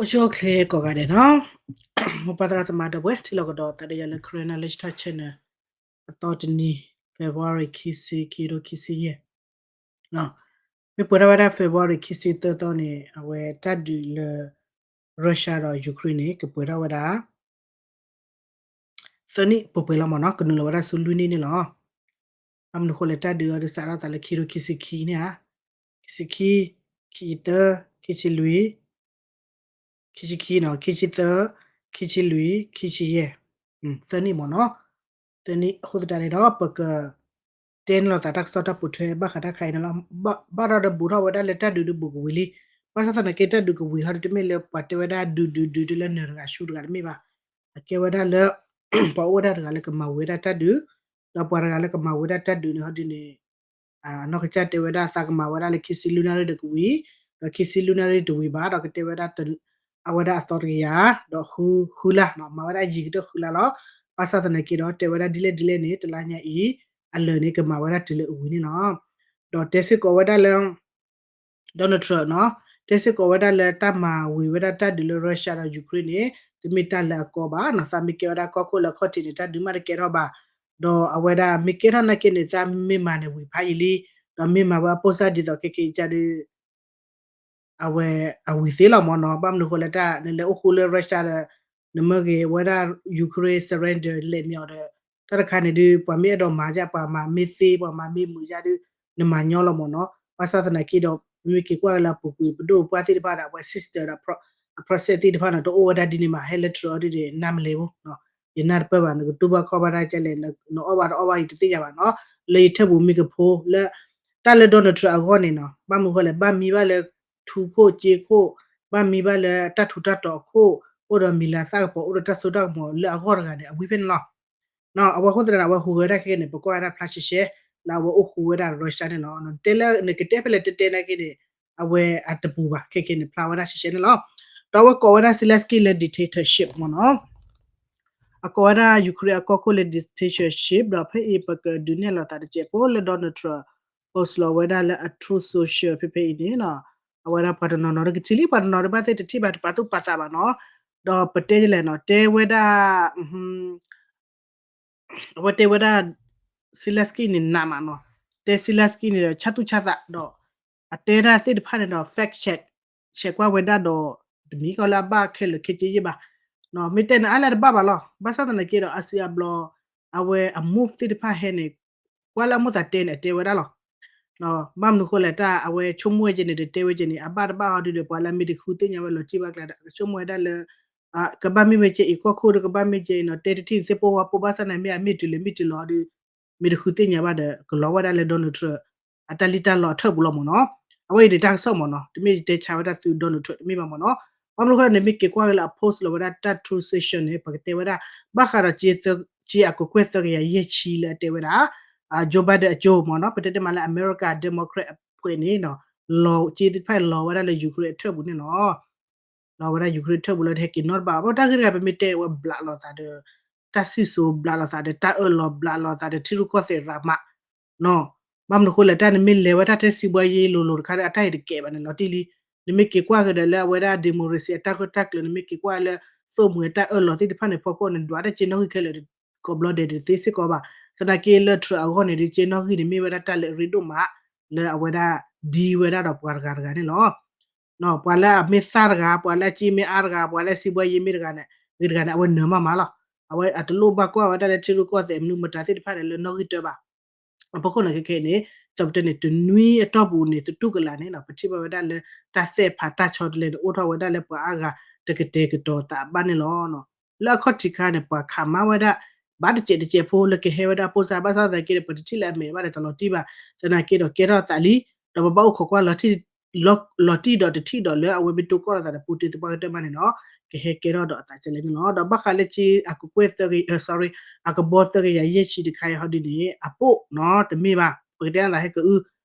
အိၣ်ဆူၣ်အိၣ်ချ့ကိးဂၤဒဲးနီၤ, မိၢ်ပၢ်သရၣ်သမါဒီပုၢ်ဝဲၢ် ထံၣ်လိာ်ကဒီးသးဒီးယၤလၢ Karen Knowledge Talk Channel အသီတနံၤ February ခံဆံခံ ခံကထိခံဆံယဲၢ် မ့ၢ်ပှဲၤထီၣ်ဝဲဒၣ် February ခံဆံသၢသီန့ၣ် အဝဲတၢ်ဒုးလၢ Russia ဒီး Ukraine န့ၣ် ကပှဲၤထီၣ်ဝဲဒၣ် သၢနံၣ်ပှဲၤပှဲၤလီၤမ့ၢ်နီၤ, ကနုာ်လီၤဝဲဒၣ်ဆူလွံၢ်နံၣ်န့ၣ်လီၤ. ဘၣ်မနုၤဃိလဲၣ် တၢ်ဒုးအီၤဒုးစးထီၣ်သးလၢခံထိခံဆံခံန့ၣ်ဧါ, ခံဆံခံ, ခံဆံသၢ, ခံဆံလွံၢ်, ခံဆံခံနီၤ, ခံဆံသၢ, ခံဆံလွံၢ်, ခံဆံယဲၢ်, သၢနံၣ်မ့ၢ်နီၤ. သၢနံၣ်အဃိသတးန့ၣ်ဒီး ပက တဲန့ၢ်လိာ်သးတၢ်ကစီၣ်တၢ်ပိာ်ထွဲ ဘၣ်ဃးတၢ်ခါအံၤန့ၣ်လီၤ. ဘၣ်ဒီးဘူးထီၣ်ဝဲဒၣ်လၢတၢ်ဒုးဒုးဘူးကဝံၤလံ. ဘၣ်ဆၣ်သနာ်က့ တၢ်ဒုးကဝံၤဟီဒုး တမ့ၢ်လၢပှၤတဲဝဲဒၣ်ဒုးဒုးဒုးတုၤလၢနၢၤတဂၤဆူတဂၤတမ့ၢ်ဘၣ်. အကဲဝဲဒၣ်လၢ ပှၤအိၣ်ဝဲဒၣ်တဂၤလၢကမၤဝံၤဝဲဒၣ်တၢ်ဒုး, ဒီးပှၤတဂၤလၢကမၤဝံၤဝဲဒၣ်တၢ်ဒုးန့ၣ်ဟီဒုးန့ၣ် အနီၢ်ကစၢ်တဲဝဲဒၣ်သးကမၤဝဲဒၣ်လၢခံဆံလွံၢ်နၣ်ရံၣ်ဒီးကဝံၤ, ဒီးခံဆံလွံၢ်နၣ်ရံၣ်တဝံၤဘၣ် ဒီးကတဲဝဲဒၣ် အဝဲဒၣ်အသီတကယၤ ဒီးဃုလါနီၤ, မၤဝဲဒၣ်ယံၤကတၢၢ်ဃုလါလီၤ. ဘၣ်ဆၣ်သနာ်က့ဒီး တဲဝဲဒၣ်ဒ်လဲၣ်ဒ်လဲၣ်န့ၣ် တလါညါအံၤ အလၢာ်န့ၣ် ကမၤဝဲဒၣ်တုၤလၢအဝံၤန့ၣ်လီၤ. ဒီးတဲစ့ၢ်ကီးဝဲဒၣ်လၢ Donald Trump နီၤ, တဲစ့ၢ်ကီးဝဲဒၣ်လၢတၢ်မၤဝံၤဝဲဒၣ်တၢ်ဒုးလၢ Russia ဒီး Ukraine န့ၣ် တမ့ၢ်တၢ်လၢအကီဘၣ်နီၤ, သးမ့ၢ်ကဲဝဲဒၣ်ကီၢ်ခိၣ်လၢအခီၣ်ထံးန့ၣ် တၢ်ဒုးမးတကဲထီၣ်ဘၣ်, ဒီးအဝဲဒၣ်မ့ၢ်ကဲထီၣ်နာ်က့န့ၣ် သးမ့ၢ်မၤန့ၣ်ဝံၤဖးယံာ်လံ, ဒီးမ့ၢ်မၤဝဲအပိၢ်စၢ်ဒ်သိးခဲက့အံၤဒုး အဝဲအဝံၤသ့လီၤမ့ၢ်နီၤ. ဘၣ်မနုၤဃိလဲၣ် တၢ်နလဲၤအိၣ်ဃူလၢ Russia ဒီး နမ့ၢ်ဂ့ၤဝဲဒၣ် Ukraine surrender လဲၤမ့ၢ်အီၤဒီး တၢ်တခါန့ၣ်ဒုး ပှၤမ့ၢ်အဲၣ်ဒိးမၤယါ ပှၤမၤမ့ၢ်သ့ ပှၤမၤမ့ၢ်မုာ်ယါဒုး နမၤညီလီၤမ့ၢ်နီၤ. ဘၣ်ဆၣ်သနာ်က့ဒီး ပမ့ၢ်က့ၤကွၢ်က့ၤလၢအပူၤကွံာ် ပဒိၣ်ပှၢ်သ့ၣ်တဖၣ်ဒီး အဝဲ system ဒီး အ process သ့ၣ်တဖၣ်န့ၣ် တအိၣ်ဝဲဒၣ်ဒ်န့ၣ်မး ဟဲလၢ Trump အီၤဒုးန့ၣ် နၢ်မလဲၣ်ဖိ ယနၢ်တပၢၢ်ဘၣ် နကတူၢ်ဘၣ်ခီၣ်ဘၣ်တၢ်ကလဲၣ် နအီၣ်ဘၣ်တအီၣ်ဘၣ် ယတသ့ၣ်ညါဘၣ်နီၤ. လၢယထၢၣ်ပူၤမ့ၢ်ကဖိလၢ တၢ်လၢ Donald Trump အဂီၢ်န့ၣ်နီၤ ဘၣ်မနုၤဃိလဲၣ် ဘၣ်မံဘၣ်လၢ ထူခိၣ်စ့ခိၣ် ဘၣ်မံဘၣ်လၢတၢ်ထူးတၢ်တီၤအခိၣ် အိၣ်ဒီးမံၤလၤသၣ်ကပီၤ အိၣ်ဒီးတၢ်စိတၢ်ကမီၤလၢအဂီၢ်တဂၤန့ၣ် အဝံဖဲန့ၣ်လီၤ. အဝဲအဃိသတးန့ၣ် အဝဲဟူးဂဲၤဝဲဒၣ်ခဲကနံၣ်န့ၣ် ပကွၢ်ဝဲဒၣ်ဖျါရှဲရှဲ လၢအဝဲအိၣ်ဃူဝဲဒၣ် Russia န့ၣ်လီၤ. တဲလၢနကတဲဖဲလဲၣ်တဲတဲနာ်က့န့ၣ် အဝဲအတပူၤဘၣ် ခဲကနံၣ်န့ၣ် ဖျါဝဲဒၣ်ရှဲရှဲန့ၣ်လီၤ. ဒီးအဝဲကိးဝဲဒၣ် Zelensky လၢ dictatorship မ့ၢ်နီၤ အကိးဝဲဒၣ် Ukraine အကီၢ်ခိၣ်လၢ dictatorship ဒီးဖဲအံၤပကဒုးနဲၣ်လိာ်သးတစဲးဖိလၢ Donald Trump post လီၤဝဲဒၣ်လၢအ Truth Social ဖဲဖဲအံၤန့ၣ် အဝဲဒၣ်ပှၤတနီၤနီၤကထံၣ်လံ ပှၤတနီၤတဘၣ်သ့ၣ်တထံၣ်ဘၣ်တပာ်သူၣ်ပာ်သးဘၣ်နီၤ ဒီးပတဲလဲၣ်နီၤ တဲဝဲဒၣ် အဝဲတဲဝဲဒၣ် Zelensky န့ၣ်နးမးနီၤ တဲ Zelensky န့ၣ်ဒီး ဆၣ်သူၣ်ဆၣ်သးဒီး အတဲဒၣ်သ့ၣ်တဖၣ်န့ၣ်ဒီး fact check ဆဲးကွၢ်ဝဲဒၣ်ဒီး တမံၤကီလၢအဘၣ်ခဲလၢာ်ခဲဆ့ယဲၢ်ဘၣ် မ့ၢ်တဲန့ၣ်အါလၢတဘၣ်ဘၣ်လီၤ. ဘၣ်ဆၣ်သနာ်က့ဒီး အါစုအါဘျီ အဝဲအ move သ့ၣ်တဖၣ်ဟဲန့ၣ် ကွၢ်လၢအမိၢ်သးတဲန့ၣ် အတဲဝဲဒၣ်လီၤ. ဘၣ်မနုၤဃိလဲၣ် တၢ်အဝဲဆိကမိၣ်ဝဲကဲန့ၣ် တတဲဝဲကဲန့ၣ် အဘၣ်တဘၣ်ဟီဒုဒီး ပှၤလၢအမ့ၢ်တဃုသ့ၣ်ညါဝဲလီၤတံၢ်ဘၣ်ကျါဒီး ကဆိကမိၣ်ဝဲဒၣ်လၢ ကဘၣ်မ့ၢ်ဝဲကဲအံၤကီၢ်ခိၣ်ဒီး ကဘၣ်မ့ၢ်ကဲအံၤနီၤ တဲတထံၣ်န့ၣ် သ့ၣ်ပိၢ်ဝါပိၢ် ဘၣ်ဆၣ်သနာ်က့ မ့ၢ်အမ့ၢ်တုၤလဲၣ်မ့ၢ်တုၤလီၤဒီး မ့ၢ်တဃုသ့ၣ်ညါဘၣ်ဒီး ကလီၤဝဲဒၣ်လၢ Donald Trump အတၢ်လံၣ်တၢ်လီအထၢၣ်ပူၤလီၤမ့ၢ်နီၤ. အဝဲအံၤဒၣ်တၢ်ကစီၣ်မ့ၢ်နီၤ တမ့ၢ်ယတဲဆါဝဲဒၣ်သု Donald Trump တမ့ၢ်ဘၣ်မ့ၢ်နီၤ. ဘၣ်မနုၤဃိလဲၣ်န့ၣ် မ့ၢ်က့ၤကွၢ်က့ၤလၢအ post လီၤဝဲဒၣ်တၢ် Truth Social န့ၣ် ပကတဲဝဲဒၣ် ဘၣ်ဃးဒီး က့အကကွဲၢ်သၢကယၤယဲၢ်ဆံလၢအတဲဝဲဒၣ် Joe Biden အကၠိမ့ၢ်နီၤ ပတဲတမးလၢ America Democrat အဖွဲ့န့ၣ် က့သ့ၣ်တဖၣ်လီၤဝဲဒၣ်လၢ Ukraine အထၢၣ်ပူၤန့ၣ်လီၤ. လီၤဝဲဒၣ် Ukraine ထၢၣ်ပူၤလၢတဟဲက့ၤနီတဘ့ၣ် ဘၣ်တၢ်ဂ့ၢ်တဂၤ ပမ့ၢ်တဲဝဲဘျးလိာ်သးဒီး တၢ်စံၣ်စိၤဘျးလိာ်သးဒီး တၢ်အၢၣ်လီၤဘျးလိာ်သးဒီး ထံရူၢ်ကီၢ်သဲးရးမး ဘၣ်မနုၤဃိလဲၣ် တၢ်နမ့ၢ်လဲၤဝဲတၢ်တဲစံးဘှါယ့လိၤလိၤတခါဒီး အတၢ်အံၤတကဲဘၣ်န့ၣ်လီၤတံၢ်လံ. နမ့ၢ်က့ၤကွၢ်ကဒီးလၢအဝဲဒၣ် democracy အတၢ်ဂၢၢ်တၢ်ကျၢၤ နမ့ၢ်က့ၤကွၢ်လၢ သိၣ်မှံၤအတၢ်အၢၣ်လီၤသ့ၣ်တဖၣ်န့ၣ် ဖီခိၣ်န့ၣ် ဒွးတၢ်က့နီၣ်ဂံၢ်ခဲလၢာ် ကိးဘျီဒဲးတသ့စ့ၢ်ကီးဘၣ်. သနာ်က့လၢ Trump အဂီၢ်န့ၣ်ဒုး က့နီၣ်ဂံၢ်န့ၣ်မ့ၢ်ဝဲဒၣ်တၢ်လၢအရ့ဒိၣ်မး လၢအဝဲဒၣ် deal ဝဲဒၣ်ဒီးပှၤတဂၤတဂၤန့ၣ်လီၤ. ပှၤလၢအမ့ၢ်သၣ်တဂၤ ပှၤလၢအစ့မ့ၢ်အါတဂၤ ပှၤလၢအစံးဘှါယ့မ့ၢ်တဂၤန့ၣ် ဂ့ၤတဂၤန့ၣ် အဝဲနၢၤမးမးလီၤ. အဝဲအတလိၣ်ဘၣ်ကွၢ်ဝဲဒၣ်လၢထံရူၢ်ကီၢ်သဲးမနုၤမတၤသ့ၣ်တဖၣ်န့ၣ် လၢနီၣ်ဂံၢ်တၢဘၣ်. အဖီခိၣ်န့ၣ်ခဲခဲအံၤန့ၣ် ကၠီပတဲန့ၣ် တနွံအတီၢ်ပူၤန့ၣ် သတူၢ်ကလာ်န့ၣ် ပထံၣ်ဘၣ်ဝဲဒၣ်လၢ တၢ်သဲၣ်ဖးတၢ်ဆီတလဲန့ၣ် အိၣ်ထီၣ်ဝဲဒၣ်လၢပှၤအါဂၤတကတဲာ်ကတီၤသးဘၣ်န့ၣ်လီၤ. လၢအခီၣ်ထံးခါန့ၣ် ပှၤခးမါဝဲဒၣ် ဘၣ်တစဲးတစဲးဖိလၢကဟဲဝဲဒၣ်အဖိစါ ဘၣ်ဆၣ်သနာ်က့ဒီး ပတထံၣ်လၢအမဲာ်ဘၣ်ဒီးတၢ်လီၤတံၢ်ဘၣ်. သနာ်က့ဒီးကဲထီၣ်သးလံ ဒီးပဘၣ်အိၣ်ခိးကွၢ်လီၤတံၢ်ဒီးတထံၣ်ဒီးလၢအဝဲမ့ၢ်တိကိၢ်လိာ်သးဒီး Putin သပှၢ်ကတၢၢ်မးန့ၣ်နီၤ ကဟဲကဲထီၣ်ဒီးအသးစဲးလဲၣ်န့ၣ်လီၤ. ဒီးဘၣ်ဃးလၢက့အကကွဲၢ်သၢကယၤ sorry အကဘီသၢကယၤယဲၢ်ဆံတခါအံၤဟီဒုန့ၣ် အပိၢ်နီၤ တမ့ၢ်ဘၣ် ပကတဲအသးဟဲကအု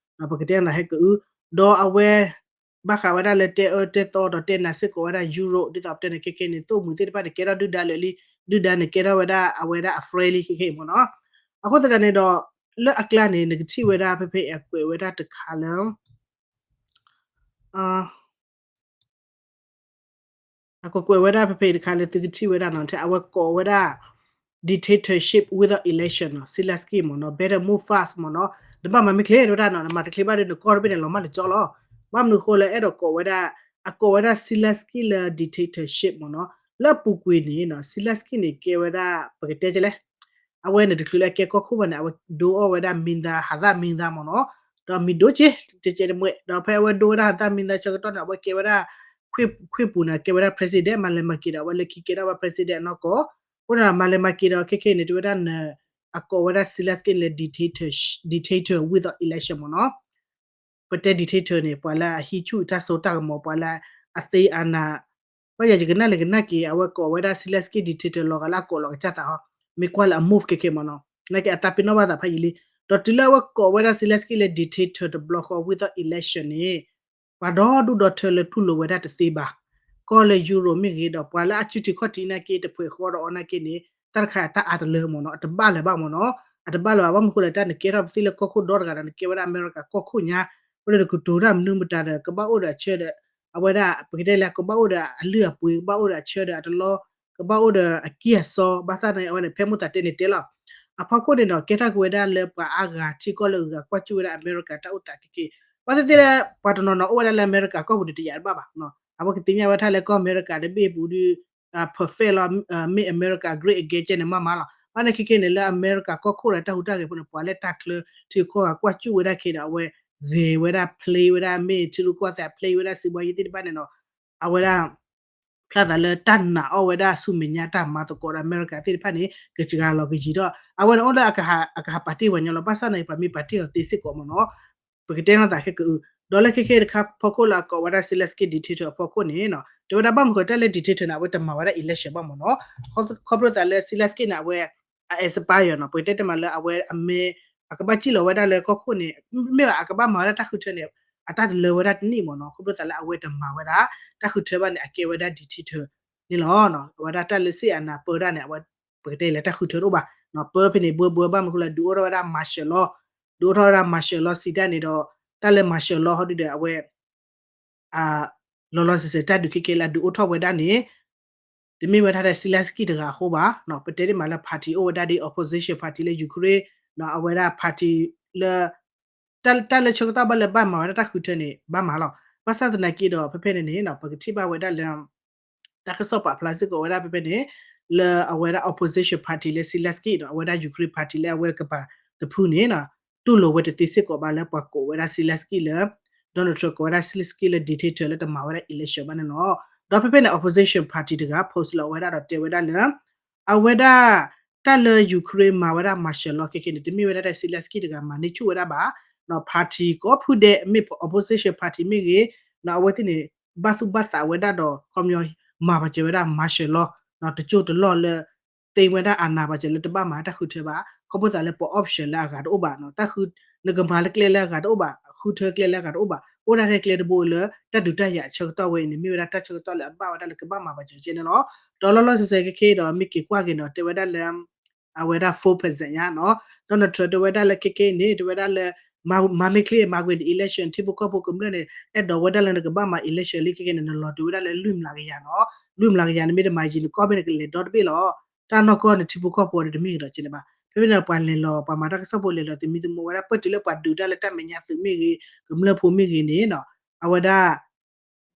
ပကတဲအသးဟဲကအု ဒီးအဝဲ ဘၣ်ဃးဝဲဒၣ်လၢတဲအၢတဲသီဒီးတဲနၤစ့ၢ်ကီးဝဲဒၣ် Europe ဒ်သိးပတဲန့ၣ် ခဲခဲန့ၣ် သိၣ်မှံၤသ့ၣ်တဖၣ်န့ၣ် ကဲထီၣ်ဒုၣ်ဒါလၢာ်လံ ဒုၣ်ဒါန့ၣ်ကဲထီၣ်ဝဲဒၣ်အဝဲဒၣ်အ friend လံ ခဲခဲအံၤမ့ၢ်နီၤ. အဃိသတးန့ၣ်ဒီး လၢအကျါန့ၣ် နကထံၣ်ဝဲဒၣ်ဖဲဖဲအကွဲးဝဲဒၣ်တခါလၢ အကွဲးကွဲးဝဲဒၣ်ဖဲဖဲအံၤတခါလၢသုကထံၣ်ဝဲဒၣ်နီၤ ထဲအဝဲကိးဝဲဒၣ် dictatorship without election နီၤ Zelensky မ့ၢ်နီၤ better move fast မ့ၢ်နီၤ နဘၣ်မၤမ့ၢ်ချ့တဝဲဒၣ်နီၤ နမၤတချ့ဘၣ်ဒီးနကီၢ်တဘ့ၣ်န့ၣ်လီၤမၢ်လၢကၠီလီၤ ဘၣ်မနုၤဃိလၢအဲၣ်ဒိးကိးဝဲဒၣ် အကိးဝဲဒၣ် Zelensky လၢ dictatorship မ့ၢ်နီၤ လၢအပူၤကွံာ်န့ၣ်နီၤ Zelensky န့ၣ် ကဲဝဲဒၣ် ပကတဲကလဲၣ် အဝဲန့ၣ်တချုးလၢအကဲကီၢ်ခိၣ်ဘၣ်န့ၣ် အဝဲဒိအီၣ်ဝဲဒၣ်မံသါ ဟးသၣ်မံသါမ့ၢ်နီၤ ဒီးမံၤဒိၣ်က့ တကဲတမှဲ ဒီးဖဲအဝဲဒိဝဲဒၣ်ဟးသၣ်မံသါဆၢကတီၢ်န့ၣ် အဝဲကဲဝဲဒၣ် ခွ့ၣ်ပူၤန့ၣ် ကဲဝဲဒၣ် president မၤလဲၤမၤက့ၤဒီး အဝဲလၢခံကဲထီၣ်ဝဲ president အနီၢ်ကီၢ် အဃိန့ၣ် မၤလဲၤမၤက့ၤဒီး ခဲခဲအံၤန့ၣ် တဝဲဒၣ်န အကိးဝဲဒၣ် Zelensky န့ၣ်လၢ dictator dictator without election မ့ၢ်နီၤ ပတဲ dictator န့ၣ် ပှၤလၢအဟံးဆူၣ်တၢ်စိတၢ်ကမီၤ ပှၤလၢအသ့အနၤ ဘၣ်ယၤယကနၣ်လဲၤကနၣ်က့ၤ အဝဲကိးဝဲဒၣ် Zelensky dictator လီၤဂာ်လၢအကိးလီၤကစၢ်သးဟီ မ့ၢ်ကွၢ်လၢအ move ခဲခဲမ့ၢ်နီၤ နာ်က့အတၢ်ပ့ၤနီၣ်ဘၣ်သးဖးယံာ်လံ ဒီးတုၤလၢအဝဲကိးဝဲဒၣ် Zelensky လၢ dictator တဘျီဃီ without election န့ၣ် ပှၤဒီဒူၣ်ဒီထၢလၢတူၢ်လိာ်ဝဲဒၣ်တသ့ဘၣ် ကီၢ်လၢ Europe မ့ၢ်ဂ့ၤ ဒီးပှၤလၢအစုထံးခီၣ်ထံးနာ်က့ တဖှဲးဃီဒီးအီၤနာ်က့န့ၣ် တၢ်တခါအတၢ်အါတလၢမ့ၢ်နီၤ အတဘၣ်လၢၤဘၣ်မ့ၢ်နီၤ အတဘၣ်လၢၤဘၣ် ဘၣ်မနုၤဃိလဲၣ် တၢ်နကဲထီၣ်ပသ့ၣ်လၢကီၢ်ခိၣ်ဒီတဂၤဒီး နကဲဝဲဒၣ် America ကီၢ်ခိၣ်ညါ အဃိန့ၣ် နကတိၤတၢ်မနုၤမတၤဒီး ကဘၣ်အိၣ်ဒီးအဆၢဒီး အဝဲဒၣ် ပကတဲလၢ ကဘၣ်အိၣ်ဒီးအလုၢ်အပှ့ၤ ကဘၣ်အိၣ်ဒီးအဆၢဒီးအတလီ ကဘၣ်အိၣ်ဒီးအကံၢ်အစီ ဘၣ်ဆၣ်န့ၣ် အဝဲန့ၣ် ဖဲမိၣ်သးတဲန့ၣ်တဲလီၤ အဖီခိၣ်န့ၣ်ဒီး ကဲထီၣ်က့ၤဝဲဒၣ်လၢပှၤအါဂၤထံကီၢ်လၢအဂၤကွၢ်စူၣ်ဝဲဒၣ် America တၢ်အိၣ်သးက့ၤက့ၤ ဘၣ်သ့ၣ်သ့ၣ်လၢ ပှၤတနီၤနီၤအိၣ်ဝဲဒၣ်လၢ America ကီၢ်ပူၤန့ၣ်တယာ်တဘၣ်ဘၣ် အဝဲကသ့ၣ်ညါဝဲဒၣ်လၢကီၢ် America တဘ့ၣ်ပူၤဒီး perfect လီၤ make America great again ကဲန့ၣ်မးမးလီၤ ဘၣ်န့ၣ်ခဲခဲန့ၣ်လၢ America ကီၢ်ခိၣ်ဒီးတၢ်ဟူးတၢ်ဂဲၤဖိန့ၣ် ပှၤလၢတၢ်ချၢထံကီၢ်ဂၤကွၢ်စူၣ်ဝဲဒၣ်ခဲဒီး အဝဲဂဲၤဝဲဒၣ် play ဝဲဒၣ် မ့ၢ်ထံရူၢ်ကီၢ်သဲး play ဝဲဒၣ်စံးဘှါယံၤသ့ၣ်တဖၣ်န့ၣ်ဒီး အဝဲဒၣ် ဖျါသးလၢတၢ်နာ်အီၣ်ဝဲဒၣ်ဆူမဲာ်ညါတၢ်မၤသကိးဒီး America သ့ၣ်တဖၣ်န့ၣ် ကစှၤလီၤကယံၤထီၣ် အဝဲန့ၣ်အိၣ်လၢအကဟးပာ်တ့ၢ်ပှၤညီလီၤ ဘၣ်ဆၣ်န့ၣ် ပှၤမ့ၢ်ပာ်တ့ၢ်အီၤသ့စ့ၢ်ကီးမ့ၢ်နီၤ ပကတဲနီၢ်သးခဲကအု ဒီးလၢခဲခဲတခါဖီခိၣ်လၢအကိးဝဲဒၣ် Zelensky dictator အဖီခိၣ်န့ၣ် တဲဝဲဒၣ်ဘၣ်မနုၤဃိတၢ်လၢ dictator န့ၣ် အဝဲတမၤဝဲဒၣ် election ဘၣ်မ့ၢ်နီၤ ခီဖျိသးလၢ Zelensky န့ၣ် အဝဲ အ expire နီၤ ပကတဲတမံၤလၢအဝဲအမ့ၢ် အကဘၣ်စံၣ်လီၤဝဲဒၣ်လၢကီၢ်ခိၣ်န့ၣ် မ့ၢ်ဘၣ်အကဘၣ်မၤဝဲဒၣ်တၢ်ဃုထၢန့ၣ် အတၢ်တလၢဝဲဒၣ်တနံၣ်မ့ၢ်နီၤ ခီဖျိသးလၢအဝဲတမၤဝဲဒၣ် တၢ်ဃုထၢဘၣ်န့ၣ် အကဲဝဲဒၣ် dictator န့ၣ်လီၤ အဝဲဒၣ်တၢ်လၢစ့ၣ်အနၤပၢတၢ်န့ၣ် အဝဲ ပကတဲလၢတၢ်ဃုထၢတအိၣ်ဘၣ် ပၢဖဲန့ၣ် ဘှၢဘှၢဘၣ်မနုၤဃိလၢ ဒုးအိၣ်ထီၣ်ဝဲဒၣ် martial law ဒုးအိၣ်ထီၣ်ဝဲဒၣ် martial law စံးတၢ်န့ၣ်ဒီး တၢ်လၢ martial law ဟီဒုဒီး အဝဲ လီၤလီၤဆဲးဆဲးတၢ်ဒုးခဲကဲလၢအဒုးအိၣ်ထီၣ်ဝဲဒၣ်န့ၣ် တမ့ၢ်ဝဲဒၣ် Zelensky တဂၤအဃိဘၣ် ပတဲတ့ၢ်မးလၢ party အိၣ်ဝဲဒၣ်ဒ် opposition party လၢ Ukraine အဝဲဒၣ် party လၢ တၢ်လၢဆၢကတီၢ်ဘၣ်လၢဘၣ်မၤဝဲဒၣ်တၢ်ဃုထၢန့ၣ် ဘၣ်မၤလီၤ ဘၣ်ဆၣ်သနာ်က့ဒီး ဖဲဖဲန့ၣ်န့ၣ် ပကထံၣ်ဘၣ်ဝဲဒၣ်လၢ တၢ်ကစီၣ်ပာ်ဖျါစ့ၢ်ကီးဝဲဒၣ်ဖဲဖဲန့ၣ် လၢအဝဲဒၣ် opposition party လၢ Zelensky ဒီး အဝဲဒၣ် Ukraine party လၢအဝဲကပၤတဖုန့ၣ် တူၢ်လိာ်ဝဲတသ့စ့ၢ်ကီးဘၣ်လၢပှၤကိးဝဲဒၣ် Zelensky လၢ Donald Trump ကိးဝဲဒၣ် Zelensky လၢ dictator လၢတမၤဝဲဒၣ် election ဘၣ်န့ၣ်လီၤ. ဒီးဖဲဖဲန့ၣ် opposition party တဂၤ post လီၤဝဲဒၣ်ဒီးတဲဝဲဒၣ်လၢ အဝဲဒၣ် တၢ်လၢ Ukraine မၤဝဲဒၣ် martial law ခဲခဲန့ၣ် တမ့ၢ်ဝဲဒၣ်ဒီး Zelensky တဂၤမၤန့ၢ်ဆူၣ်ဝဲဒၣ်ဘၣ်, party ကိးဖုဒဲး မ့ၢ် opposition party မ့ၢ်ဂ့ၤ, အဝဲသ့ၣ်န့ၣ် ဘၣ်သူၣ်ဘၣ်သးဝဲဒၣ်ဒီး ခီပညီ မၤပာ်စၢၤဝဲဒၣ် martial law တကၠိၢ်တလီၢ်လၢ သ့ဝဲဒၣ်အနးပာ်စၢၤလၢတဘၣ်မၤတၢ်ဃုထၢဘၣ်, ခီဖျိသးလၢပှၤ option လၢအဂၤတအိၣ်ဘၣ်, တၢ်ဃု နကမၤလၢကျဲလၢအဂၤတအိၣ်ဘၣ်, ဃုထၢကျဲလၢအဂၤတအိၣ်ဘၣ်, အိၣ်ဒၣ်ထဲကျဲတဘိလၢ တၢ်ဒုးတၢ်ယၤအဆၢကတီၢ်ဝဲအံၤန့ၣ် မ့ၢ်ဝဲဒၣ်တၢ်ဆၢကတီၢ်လၢအဘၣ်ဝဲဒၣ်လၢကဘၣ်မၤပာ်စၢၤကဲန့ၣ်လီၤ. ဒီးလီၤလီၤဆဲးဆဲးခဲခဲဒီး မ့ၢ်က့ၤကွၢ်က့ၤနီၤ တဲဝဲဒၣ်လၢ အဝဲဒၣ် four percent ညါနီၤ, Donald Trump တဲဝဲဒၣ်လၢခဲခဲအံၤန့ၣ် တဲဝဲဒၣ်လၢ မၤမ့ၢ်ချ့မၤကွံာ်ဒီး election ထံဖိကီၢ်ဖိကမျၢၢ်န့ၣ် အဲၣ်ဒိးဝဲဒၣ်လၢနကဘၣ်မၤ election လံခဲခဲန့ၣ် နလီၤတုၤဝဲဒၣ်လၢလွံၢ်မျးကယၤနီၤ, လွံၢ်မျးကယၤ နမ့ၢ်တမၤယံာ်နကီၢ်ဘ့ၣ်န့ၣ်ကလဲၤဒီတဘ့ၣ်လီၤ. တၢ်နီၢ်ကီၢ်န့ၣ်ထံဖိကီၢ်ဖိတမ့ၢ်ကဒီးကဲန့ၣ်ဘၣ်. ဖဲဖဲန့ၣ်ပှၤလဲၤလီၤ ပှၤမၤတၢ်ကစီၣ်ဖိလဲၤလီၤသမံသမိးဝဲဒၣ် ပၢၢ်တုၤလၢပှၤဒုးတၢ်လၢတၢ်မဲာ်ညါသုးမ့ၢ်ဂ့ၤ ကမျၢၢ်ဖိမ့ၢ်ဂ့ၤန့ၣ်နီၤ, အဝဲဒၣ်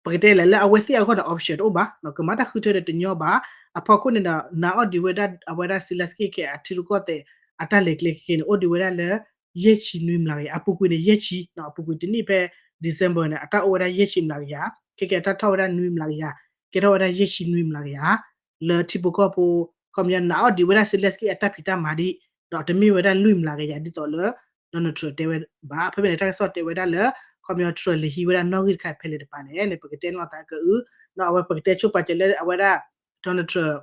ပကတဲလဲၣ်လၢအဝဲသ့ၣ်အဂီၢ်န့ၣ် option တအိၣ်ဘၣ်, ကမၤတၢ်ဃုထၢဒီးတညီဘၣ်. အဖီခိၣ်န့ၣ်ဒီး နာ်အီၣ်ဒံးဝဲဒၣ်အဝဲဒၣ် Zelensky ခဲအထံရူၢ်ကီၢ်သဲး အတၢ်လဲၤကျဲခဲခဲန့ၣ် အိၣ်ဒံးဝဲဒၣ်လၢ ယဲၢ်ဆံနွံမျးကယၤ, အပူၤကွံာ်န့ၣ် ယဲၢ်ဆံ, အပူၤကွံာ်တနံၣ်ဖဲ December န့ၣ် အတၢ်အိၣ်ဝဲဒၣ်ယဲၢ်ဆံမျးကယၤ, ခဲကဲအတၢ်ထီၣ်ဝဲဒၣ်နွံမျးကယၤ, ကဲထီၣ်ဝဲဒၣ်ယဲၢ်ဆံနွံမျးကယၤ လၢထံဖိကီၢ်ဖိ ခီပညီနာ်အီၣ်ဒံးဝဲဒၣ် Zelensky အတၢ်ဖံးတၢ်မၤဒ်, ဒီးတမ့ၢ်ဝဲဒၣ်လွံၢ်မျးကယၤဒ်သိးလၢ Donald Trump တဲဝဲဘၣ်. ဖဲဖဲန့ၣ် တၢ်ကစီၣ်တဲဝဲဒၣ်လၢ ခီပညီ Trump လဲၤဟံးဝဲဒၣ်နီၣ်ဂံၢ်တခါဖဲလဲၣ်တပၤန့ၣ် ပကတဲနီၢ်သးကအု, အဝဲပကတဲဆိပာ်စၢၤလၢအဝဲဒၣ် Donald Trump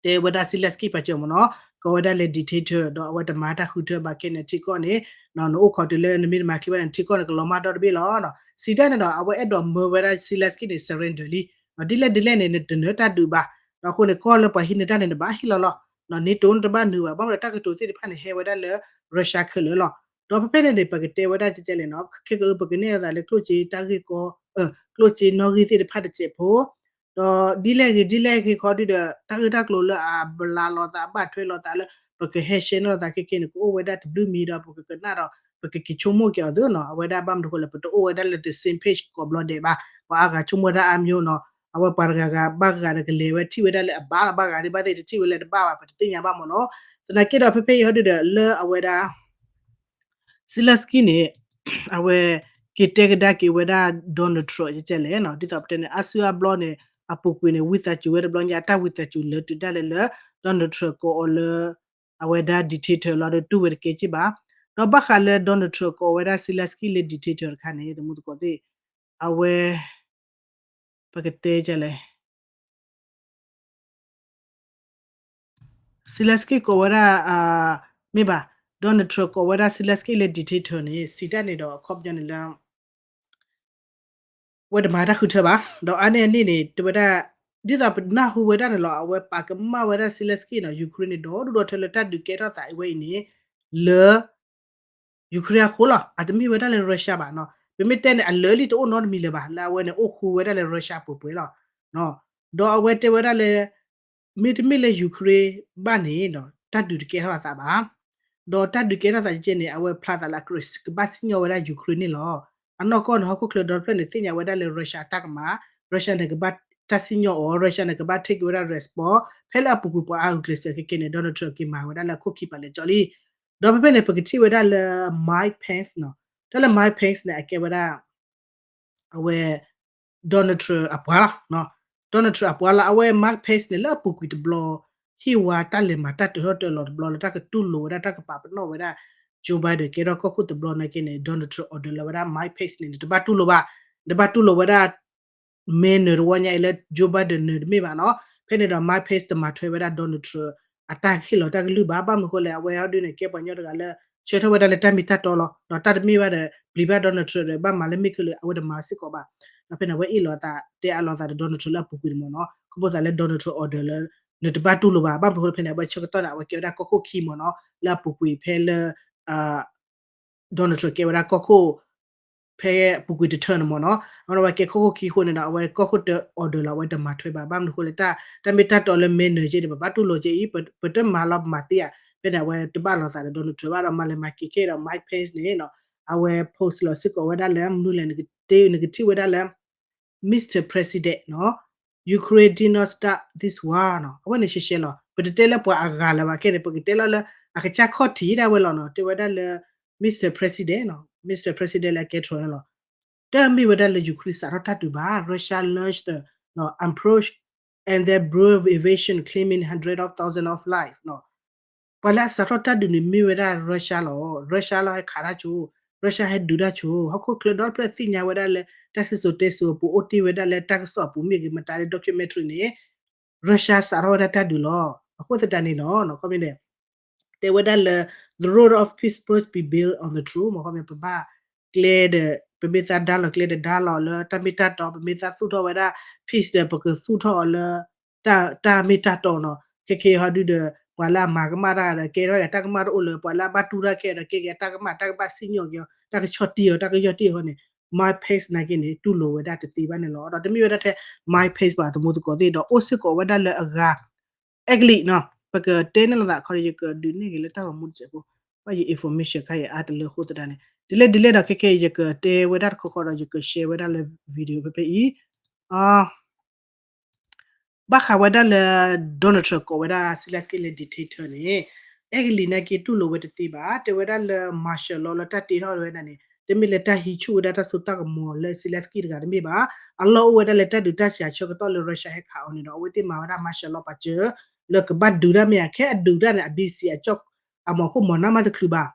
တဲဝဲဒၣ် Zelensky ပာ်စၢၤမ့ၢ်နီၤ, ကိးဝဲဒၣ်လၢ dictator ဒီးအဝဲတမၤတၢ်ဃုထၢဘၣ်ခဲန့ၣ်ထံကီၢ်န့ၣ်, နအိၣ်ခိးတုၤလၢနမ့ၢ်တမၤချ့ဘၣ်န့ၣ် ထံကီၢ်န့ၣ်ကလီၤမၢ်ဒီတဘ့ၣ်လီၤ. စံးတၢ်န့ၣ်ဒီး အဝဲအဲၣ်ဒိးမၢဝဲဒၣ် Zelensky န့ၣ် surrender လံ, ဒ်လဲၣ်ဒ်လဲၣ်န့ၣ် နတနၢၤတၢ်ဒုးဘၣ်, အဃိန့ၣ် ကီၢ်လၢပှၤဟံးန့ၢ်တၢ်န့ၣ် နဘၣ်ဟ့ၣ်လီၤလီၤ, NATO နတဘၣ်နုာ်ဘၣ်, ဘၣ်မနုၤတၢ်ကတိၤသ့ၣ်တဖၣ်န့ၣ် ဟဲဝဲဒၣ်လၢ Russia ခဲလၢာ်လီၤ. ဒီးဖဲဖဲန့ၣ်န့ၣ် ပကတဲဝဲဒၣ်ကဲကဲလဲၣ်နီၤ, ခဲကအု ပကနဲၣ်လိာ်သးလၢကျိၣ်စ့တၢ်ဂ့ၢ်ကီ, ကျိၣ်စ့နီၣ်ဂံၢ်သ့ၣ်တဖၣ်တစဲးဖိ ဒီးဒ်လဲၣ်ဂ့ၤဒ်လဲၣ်ဂ့ၤခီဒုဒီး တၢ်ဂ့ၢ်တၢ်ကျိၤလၢအဘျါလိာ်သး အဘၣ်ထွဲလိာ်သးလၢ ပကဟဲရှဲနီၣ်လိာ်သးခဲကဲန့ၣ် ကအိၣ်ဝဲဒၣ်တဘျုးမံၤဒီး ပကကနၣ်ဒီး ပကက့ၤဆိကမိၣ်က့ၤအီၤသုနီၤ. အဝဲဒၣ်ဘၣ်မနုၤဃိလဲၣ် ပတအိၣ်ဝဲဒၣ်လၢ the same page ကိးဘျီဒဲးဘၣ်. ပှၤအါဂၤဆိကမိၣ်ဝဲဒၣ်အါမျိုးနီၤ. အဝဲပှၤတဂၤဂၤဘၣ်ဂၤဒီးကလဲၤဝဲထံၣ်ဝဲဒၣ်လၢအဘၣ်လီၤ ဘၣ်ဂၤဒ်ဘၣ်သ့ၣ်တထံၣ်ဝဲလၢတဘၣ်ဘၣ် ပတသ့ၣ်ညါဘၣ်မ့ၢ်နီၤ. သနာ်က့ဒီးဖဲဖဲအံၤဟီဒုဒီး လၢအဝဲဒၣ် Zelensky န့ၣ် အဝဲက့ၤတဲကဒါက့ၤဝဲဒၣ် Donald Trump ကဲလဲၣ်နီၤ. ဒ်သိးပတဲန့ၣ် အါစုအါဘျီန့ၣ် အပူၤကွံာ်န့ၣ် ဝံသးစူၤဝဲတဘျီညါ အတၢ်ဝံသးစူၤလၢတုၤဒၣ်လဲာ်လၢ Donald Trump ကိးအီၤလၢ အဝဲဒၣ် dictator လီၤဒီးတူၢ်ဝဲတကဲက့ၢ်ဘၣ်. ဒီးဘၣ်ဃးလၢ Donald Trump ကိးဝဲဒၣ် Zelensky လၢ dictator တခါန့ၣ် တမူသကိးသ့ၣ် အဝဲ ပကတဲကဲလဲၣ် Zelensky ကိးဝဲဒၣ် မ့ၢ်ဘၣ် Donald Trump ကိးဝဲဒၣ် Zelensky လၢ dictator န့ၣ် စံးတၢ်န့ၣ်ဒီးအခီပညီန့ၣ်လၢ ဝဲတမၤတၢ်ဃုထၢဘၣ်. ဒီးအါန့ၢ်အန့ၣ်န့ၣ် တဝဲဒၣ် ဒ်သိးပနၢ်ဟူဝဲဒၣ်န့ၣ်လီၤ အဝဲပာ်ကမၣ်ဝဲဒၣ် Zelensky နီၤ Ukraine န့ၣ် ဒီဒူၣ်ဒီထၢလၢတၢ်ဒုးကဲထီၣ်သးအဝဲအံၤန့ၣ် လၢ Ukraine အဃိလီၤ. အတမ့ၢ်ဝဲဒၣ်လၢ Russia ဘၣ်နီၤ. ပမ့ၢ်တဲန့ၣ် အလၢာ်လံတအိၣ်နီတမံၤလၢၤဘၣ် လၢအဝဲန့ၣ်အိၣ်ဃူဝဲဒၣ်လၢ Russia ပှဲၤပှဲၤလီၤ. ဒီးအဝဲတဲဝဲဒၣ်လၢ မ့တမ့ၢ်လၢ Ukraine ဘၣ်န့ၣ် တၢ်ဒုးတကဲထီၣ်အသးဘၣ်. ဒီးတၢ်ဒုးကဲထီၣ်သးကဲန့ၣ် အဝဲဖျါသးလၢအကြၢးကဘၣ်စံၣ်ညီၣ်ဝဲဒၣ် Ukraine န့ၣ်လီၤ. အနီၢ်ကီၢ်န့ၣ် ဟီၣ်ခိၣ်ချၢဒီတဖျၢၣ်န့ၣ် သ့ၣ်ညါဝဲဒၣ်လၢ Russia အတၢ်ကမၣ်, Russia န့ၣ်ကဘၣ်တၢ်စံၣ်ညီၣ်အီၤ, Russia န့ၣ်ကဘၣ် take ဝဲဒၣ် response ဖဲလၢအပူၤကွံာ်ပှၤအါဂုာ်ကျဲးစၢးခဲကဲန့ၣ် Donald Trump က့ၤမၤဝဲဒၣ်လၢအခိၣ်ခံပာ်လဲၣ်ကၠီလံ. ဒီးဖဲဖဲန့ၣ် ပကထံၣ်ဝဲဒၣ်လၢ Mike Pence နီၤ. တၢ်လၢ Mike Pence န့ၣ် အကဲဝဲဒၣ် အဝဲ Donald Trump အပှၤလီၤ. Donald Trump အပှၤလီၤ. အဝဲ Mike Pence န့ၣ် လၢအပူၤကွံာ်တဘျီ ဟ့ၣ်ဝဲတၢ်လဲၤမၤတၢ်တၢထီၣ်တၢလီၤတဘျီလၢတၢ်ကတူၢ်လိာ်ဝဲဒၣ် တၢ်ကပာ်ပနီၣ်ဝဲဒၣ် Joe Biden ကဲထီၣ်ကီၢ်ခိၣ်တဘျီနာ်က့န့ၣ် Donald Trump order လီၤဝဲဒၣ် Mike Pence န့ၣ် နတဘၣ်တူၢ်လိာ်ဘၣ်, နတဘၣ်တူၢ်လိာ်ဝဲဒၣ် manner တဝီညါအံၤလၢ Joe Biden နၢၤတမ့ၢ်ဘၣ်နီၤ. ဖဲန့ၣ်ဒီး Mike Pence တမၤထွဲဝဲဒၣ် Donald Trump အတၢ်ဟ့ၣ်လီၤတၢ်ကလုၢ်ဘၣ်. ဘၣ်မနုၤဃိလဲၣ် အဝဲဟီဒုန့ၣ် ကဲပှၤကညီတဂၤလၢ ဆၢထၢၣ်ဝဲဒၣ်လၢတၢ်မ့ၢ်တၢ်တီလီၤ. ဒီးတၢ်တမ့ၢ်ဘၣ်ဒီး ပျံၤဘၣ် Donald Trump ဒီး ဘၣ်မၤလၢမ့ၢ်ခဲလၢာ် အဝဲတမၤစ့ၢ်ကီးဘၣ်. ဒီးဖဲန့ၣ် အဝဲအ့ၣ်လိာ်သး တဲအါလိာ်သးဒီး Donald Trump လၢအပူၤကွံာ်န့ၣ်မ့ၢ်နီၤ. ခီဖျိသးလၢ Donald Trump order လၢ နတဘၣ်တူၢ်လိာ်ဘၣ်. ဘၣ်မနုၤဃိလၢဖဲန့ၣ် အဝဲဆၢကတီၢ်န့ၣ် အဝဲကဲဝဲဒၣ်ကီၢ်ခိၣ်ခံမ့ၢ်နီၤ. လၢအပူၤကွံာ်ဖဲလၢ Donald Trump ကဲဝဲဒၣ်ကီၢ်ခိၣ် ဖဲပူၤကွံာ်တထၢၣ်န့ၣ်မ့ၢ်နီၤ. အဝဲကဲကီၢ်ခိၣ်ခံအဃိန့ၣ်ဒီး အဝဲကီၢ်ခိၣ်တ order လီၤ အဝဲတမၤထွဲဘၣ်. ဘၣ်မနုၤဃိလဲၣ် တၢ်မ့ၢ်တၢ်တီလၢ manner ကဲန့ၣ် ပဘၣ်တူၢ်လိာ်ကဲအံၤ ပတမၤလီၤပမၤသ့ဧါ. ဖဲန့ၣ် အဝဲတဘၣ်လိာ်သးဒီး Donald Trump ဘၣ်ဒီး မၤလဲၤမၤက့ၤခဲဒီး Mike Pence န့ၣ်နီၤ အဝဲ post လီၤစ့ၢ်ကီးဝဲဒၣ်လၢ မနုၤလဲၣ် နကထံၣ်ဝဲဒၣ်လၢ Mister President နီၤ Ukraine did not start this war နီၤ. အဝဲန့ၣ်ရှဲရှဲလီၤ. ပတတဲလၢပှၤအဂၤလၢၤဘၣ် ခဲန့ၣ် ပကတဲလီၤလၢ အကစၢ်ခီၣ်ထံးဒၣ်ဝဲလီၤနီၤ. တဲဝဲဒၣ်လၢ Mister President နီၤ Mister President လၢအကဲထီၣ်န့ၣ်လီၤ. တမ့ၢ်ဝဲဒၣ်လၢ Ukraine စးထီၣ်တၢ်ဒုးဘၣ်. Russia launched the approach and their brutal invasion claiming hundreds of thousands of lives နီၤ. ပှၤလၢအစးထီၣ်တၢ်ဒုးန့ၣ်မ့ၢ်ဝဲဒၣ် Russia လီၤ. Russia လီၤဟဲခးတၢ်ဆိ, Russia ဟဲဒုးတၢ်ဆိ. ဟီၣ်ခိၣ်ချၢဒီဖျၢၣ်သ့ၣ်ညါဝဲဒၣ်လၢ တၢ်စံၣ်စိၤတဲစိၤအပူၤ အိၣ်တ့ၢ်ဝဲဒၣ်လၢတၢ်ကစီၣ်အပူၤမ့ၢ်ဂ့ၤ မတၤလၢ documentary န့ၣ် Russia စးထီၣ်ဝဲဒၣ်တၢ်ဒုးလီၤ. အဃိသတးန့ၣ်နီၤ ခီပညီန့ၣ် တဲဝဲဒၣ်လၢ the road of peace must be built on the truth မ့ၢ်ခီပညီ ပဘၣ်ကျဲဒီး ပမ့ၢ်သးဒါလီၤကျဲဒီးဒါလီၤလၢတၢ်မ့ၢ်တၢ်တီ, ပမ့ၢ်သးသူၣ်ထီၣ်ဝဲဒၣ် peace ဒီး ပကသူၣ်ထီၣ်အီၤလၢ တၢ်မ့ၢ်တၢ်တီနီၤ. ခဲခဲအံၤဟီဒုဒီး ပှၤလၢအမၤကမၣ်တၢ်ဒီး ကဲထီၣ်က့ၤတၢ်ကမၣ်တအိၣ်လၢၤ, ပှၤလၢအဘၣ်တူၢ်တၢ်ခဲဒီး ကဲက့ၤအတၢ်ကမၣ်, တၢ်ကဘၣ်စံၣ်ညီၣ်က့ၤအီၤ, တၢ်ကဆီၣ်တံၢ်အီၤ, တၢ်ကယီၢ်တံၢ်အီၤန့ၣ် Mike Pence နာ်က့န့ၣ် တူၢ်လိာ်ဝဲဒၣ်တသ့ဘၣ်န့ၣ်လီၤ. ဒီးတမ့ၢ်ဝဲဒၣ်ထဲ Mike Pence ဘၣ် သမူသကိးသ့ၣ်ဒီး အိၣ်စ့ၢ်ကီးဝဲဒၣ်လၢအဂၤ အဲကလံးနီၤ, ပကတဲန့ၣ်လိာ်သးခီဒီး ယကဒုးနဲၣ်က့ၤလၢတၢ်ဂီၤမူတစဲးဖိ, ဘၣ်ယ information ခါယအါတလၢအဃိသတးန့ၣ်, ဒ်လဲၣ်ဒ်လဲၣ်ဒီး ခဲခဲအံၤ ယကတဲဝဲဒၣ်တခီခီဒီး ယက share ဝဲဒၣ်လၢ video ဖဲဖဲအံၤ ဘၣ်ဃးဝဲဒၣ်လၢ Donald Trump ကိးဝဲဒၣ် Zelensky လၢ dictator န့ၣ်, အဲကလံးနာ်က့တူၢ်လိာ်ဝဲတသ့ဘၣ်. တဲဝဲဒၣ်လၢ martial law လၢတၢ်တ့ထီၣ်ဝဲဒၣ်န့ၣ် တမ့ၢ်လၢတၢ်ဟံးဆူၣ်ဝဲဒၣ်တၢ်စိတၢ်ကမီၤလၢ Zelensky တဂၤတမ့ၢ်ဘၣ်. အလီၢ်အိၣ်ဝဲဒၣ်လၢတၢ်ဒုးတၢ်ယၤဆၢကတီၢ်လၢ Russia ဟဲခးအီၤန့ၣ်ဒီး အဝဲသ့ၣ်မၤဝဲဒၣ် martial law ပာ်စၢၤ လၢကဘၣ်ဒုးတၢ်မ့ၢ်ဧါ, ခဲအဒုးတၢ်န့ၣ် အဘံစံးအကၠီၣ် အမီၤခိၣ်မီၤနါမးတချုးဘၣ်.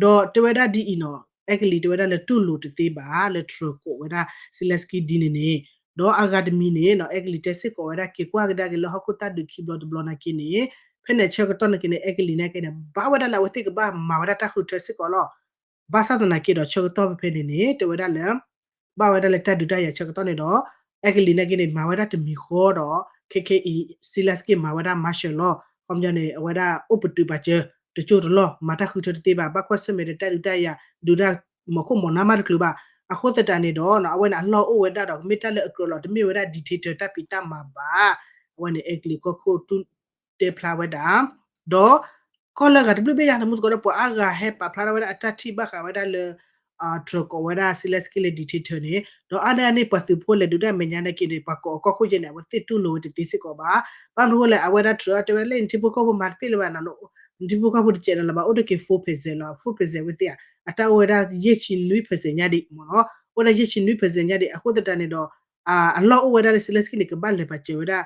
ဒီးတဲဝဲဒၣ်ဒ်အံၤနီၤ, အဲကလံးတဲဝဲဒၣ်လၢတူၢ်လိာ်တသ့ဘၣ်လၢ Trump ကိးဝဲဒၣ် Zelensky ဒ်န့ၣ်န့ၣ်, ဒီးအဂၤတမံၤန့ၣ်နီၤ, အဲကလံးတဲစ့ၢ်ကီးဝဲဒၣ် က့ၤကွၢ်ကဒါက့ၤလၢဟီၣ်ခိၣ်တၢ်ဒုးခံဘျီတဘျီနာ်က့န့ၣ်, ဖဲန့ၣ်ဆၢကတီၢ်နာ်က့န့ၣ် အဲကလံးနာ်က့န့ၣ် ဘၣ်ဝဲဒၣ်လၢအဝဲသ့ၣ်ကဘၣ်မၤဝဲဒၣ်တၢ်ဃုထၢစ့ၢ်ကီးလီၤ. ဘၣ်ဆၣ်သနာ်က့ဒီးဆၢကတီၢ်ဖဲဖဲန့ၣ်န့ၣ် တဲဝဲဒၣ်လၢ ဘၣ်ဝဲဒၣ်လၢတၢ်ဒုးတၢ်ယၤဆၢကတီၢ်န့ၣ်ဒီး အဲကလံးနာ်က့န့ၣ် မၤဝဲဒၣ်တမံၤဃီဒီး ခဲခဲအံၤ Zelensky မၤဝဲဒၣ် martial law ခီပညီန့ၣ် အဝဲဒၣ်အိၣ်ပတုာ်ပာ်စၢၤ တကၠိတလီၢ် မၤတၢ်ဃုထၢတသ့ဘၣ်, ဘၣ်ကွၢ်ဆၢၣ်မဲာ်ဒီးတၢ်ဒုးတၢ်ယၤ ဒုးတၢ်မီၤခိၣ်မီၤနါမးတချုးဘၣ်. အဃိသတးန့ၣ်ဒီး အဝဲန့ၣ်အလီၢ်အိၣ်ဝဲဒၣ်ဒီး မ့ၢ်တၢ်လၢအကြၢးလီၤ တမ့ၢ်ဝဲဒၣ် dictator တၢ်ဖံးတၢ်မၤဘၣ်. အဝဲန့ၣ် အဲကလံးကီၢ်ခိၣ်တူၢ်တဲဖျါဝဲဒၣ် ဒီး ကီၢ်လၢအဂၤတဘျုးဘ့ၣ်ယါ သမူသကိးဒီး ပှၤအါဂၤဟဲပာ်ဖျါထီၣ်ဝဲဒၣ်အတၢ်ထံၣ်ဘၣ်ဃးဝဲဒၣ်လၢ Trump ကိးဝဲဒၣ် Zelensky လၢ dictator န့ၣ် ဒီးအါန့ၢ်အန့ၣ် ပှၤသုးဖိလဲၤဒုးတၢ်မဲာ်ညါနာ်က့န့ၣ် ပှၤကိးအကီၢ်ခိၣ်ကဲန့ၣ် အဝဲသ့ၣ်တူၢ်လိာ်ဝဲတသ့စ့ၢ်ကီးဘၣ်. ဘၣ်မနုၤဃိလဲၣ် အဝဲဒၣ် Trump တဲဝဲဒၣ်လၢ နထံဖိကီၢ်ဖိမၤတပ့ၢ်လၢၤဘၣ်နီၤ, နထံဖိကီၢ်ဖိတစဲးနီၤလၢၤဘၣ် အိၣ်တက့ၤ four percent လီၤ, four percent ဝဲသ့ၣ်ဧါ အတၢ်အိၣ်ဝဲဒၣ် ယဲၢ်ဆံနွံ percent ညါဒံးမ့ၢ်နီၤ, အိၣ်ဒၣ်ယဲၢ်ဆံနွံ percent ညါဒံး အဃိသတးန့ၣ်ဒီး အလီၢ်အိၣ်ဝဲဒၣ်လၢ Zelensky န့ၣ် ကဘၣ်လဲၤပာ်စၢၤဝဲဒၣ်